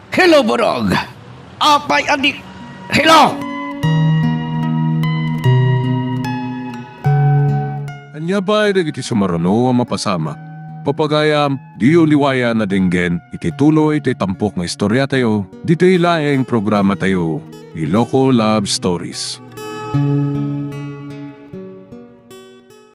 Hello, Burog! Apay a di, hello! Ania pay dagiti sumaruno a mapasamak? Papagayam, diyo liwayan a denggen iti tuloy ti tampok nga istoriatayo, ditoy laeng programatayo, Iloko Love Stories.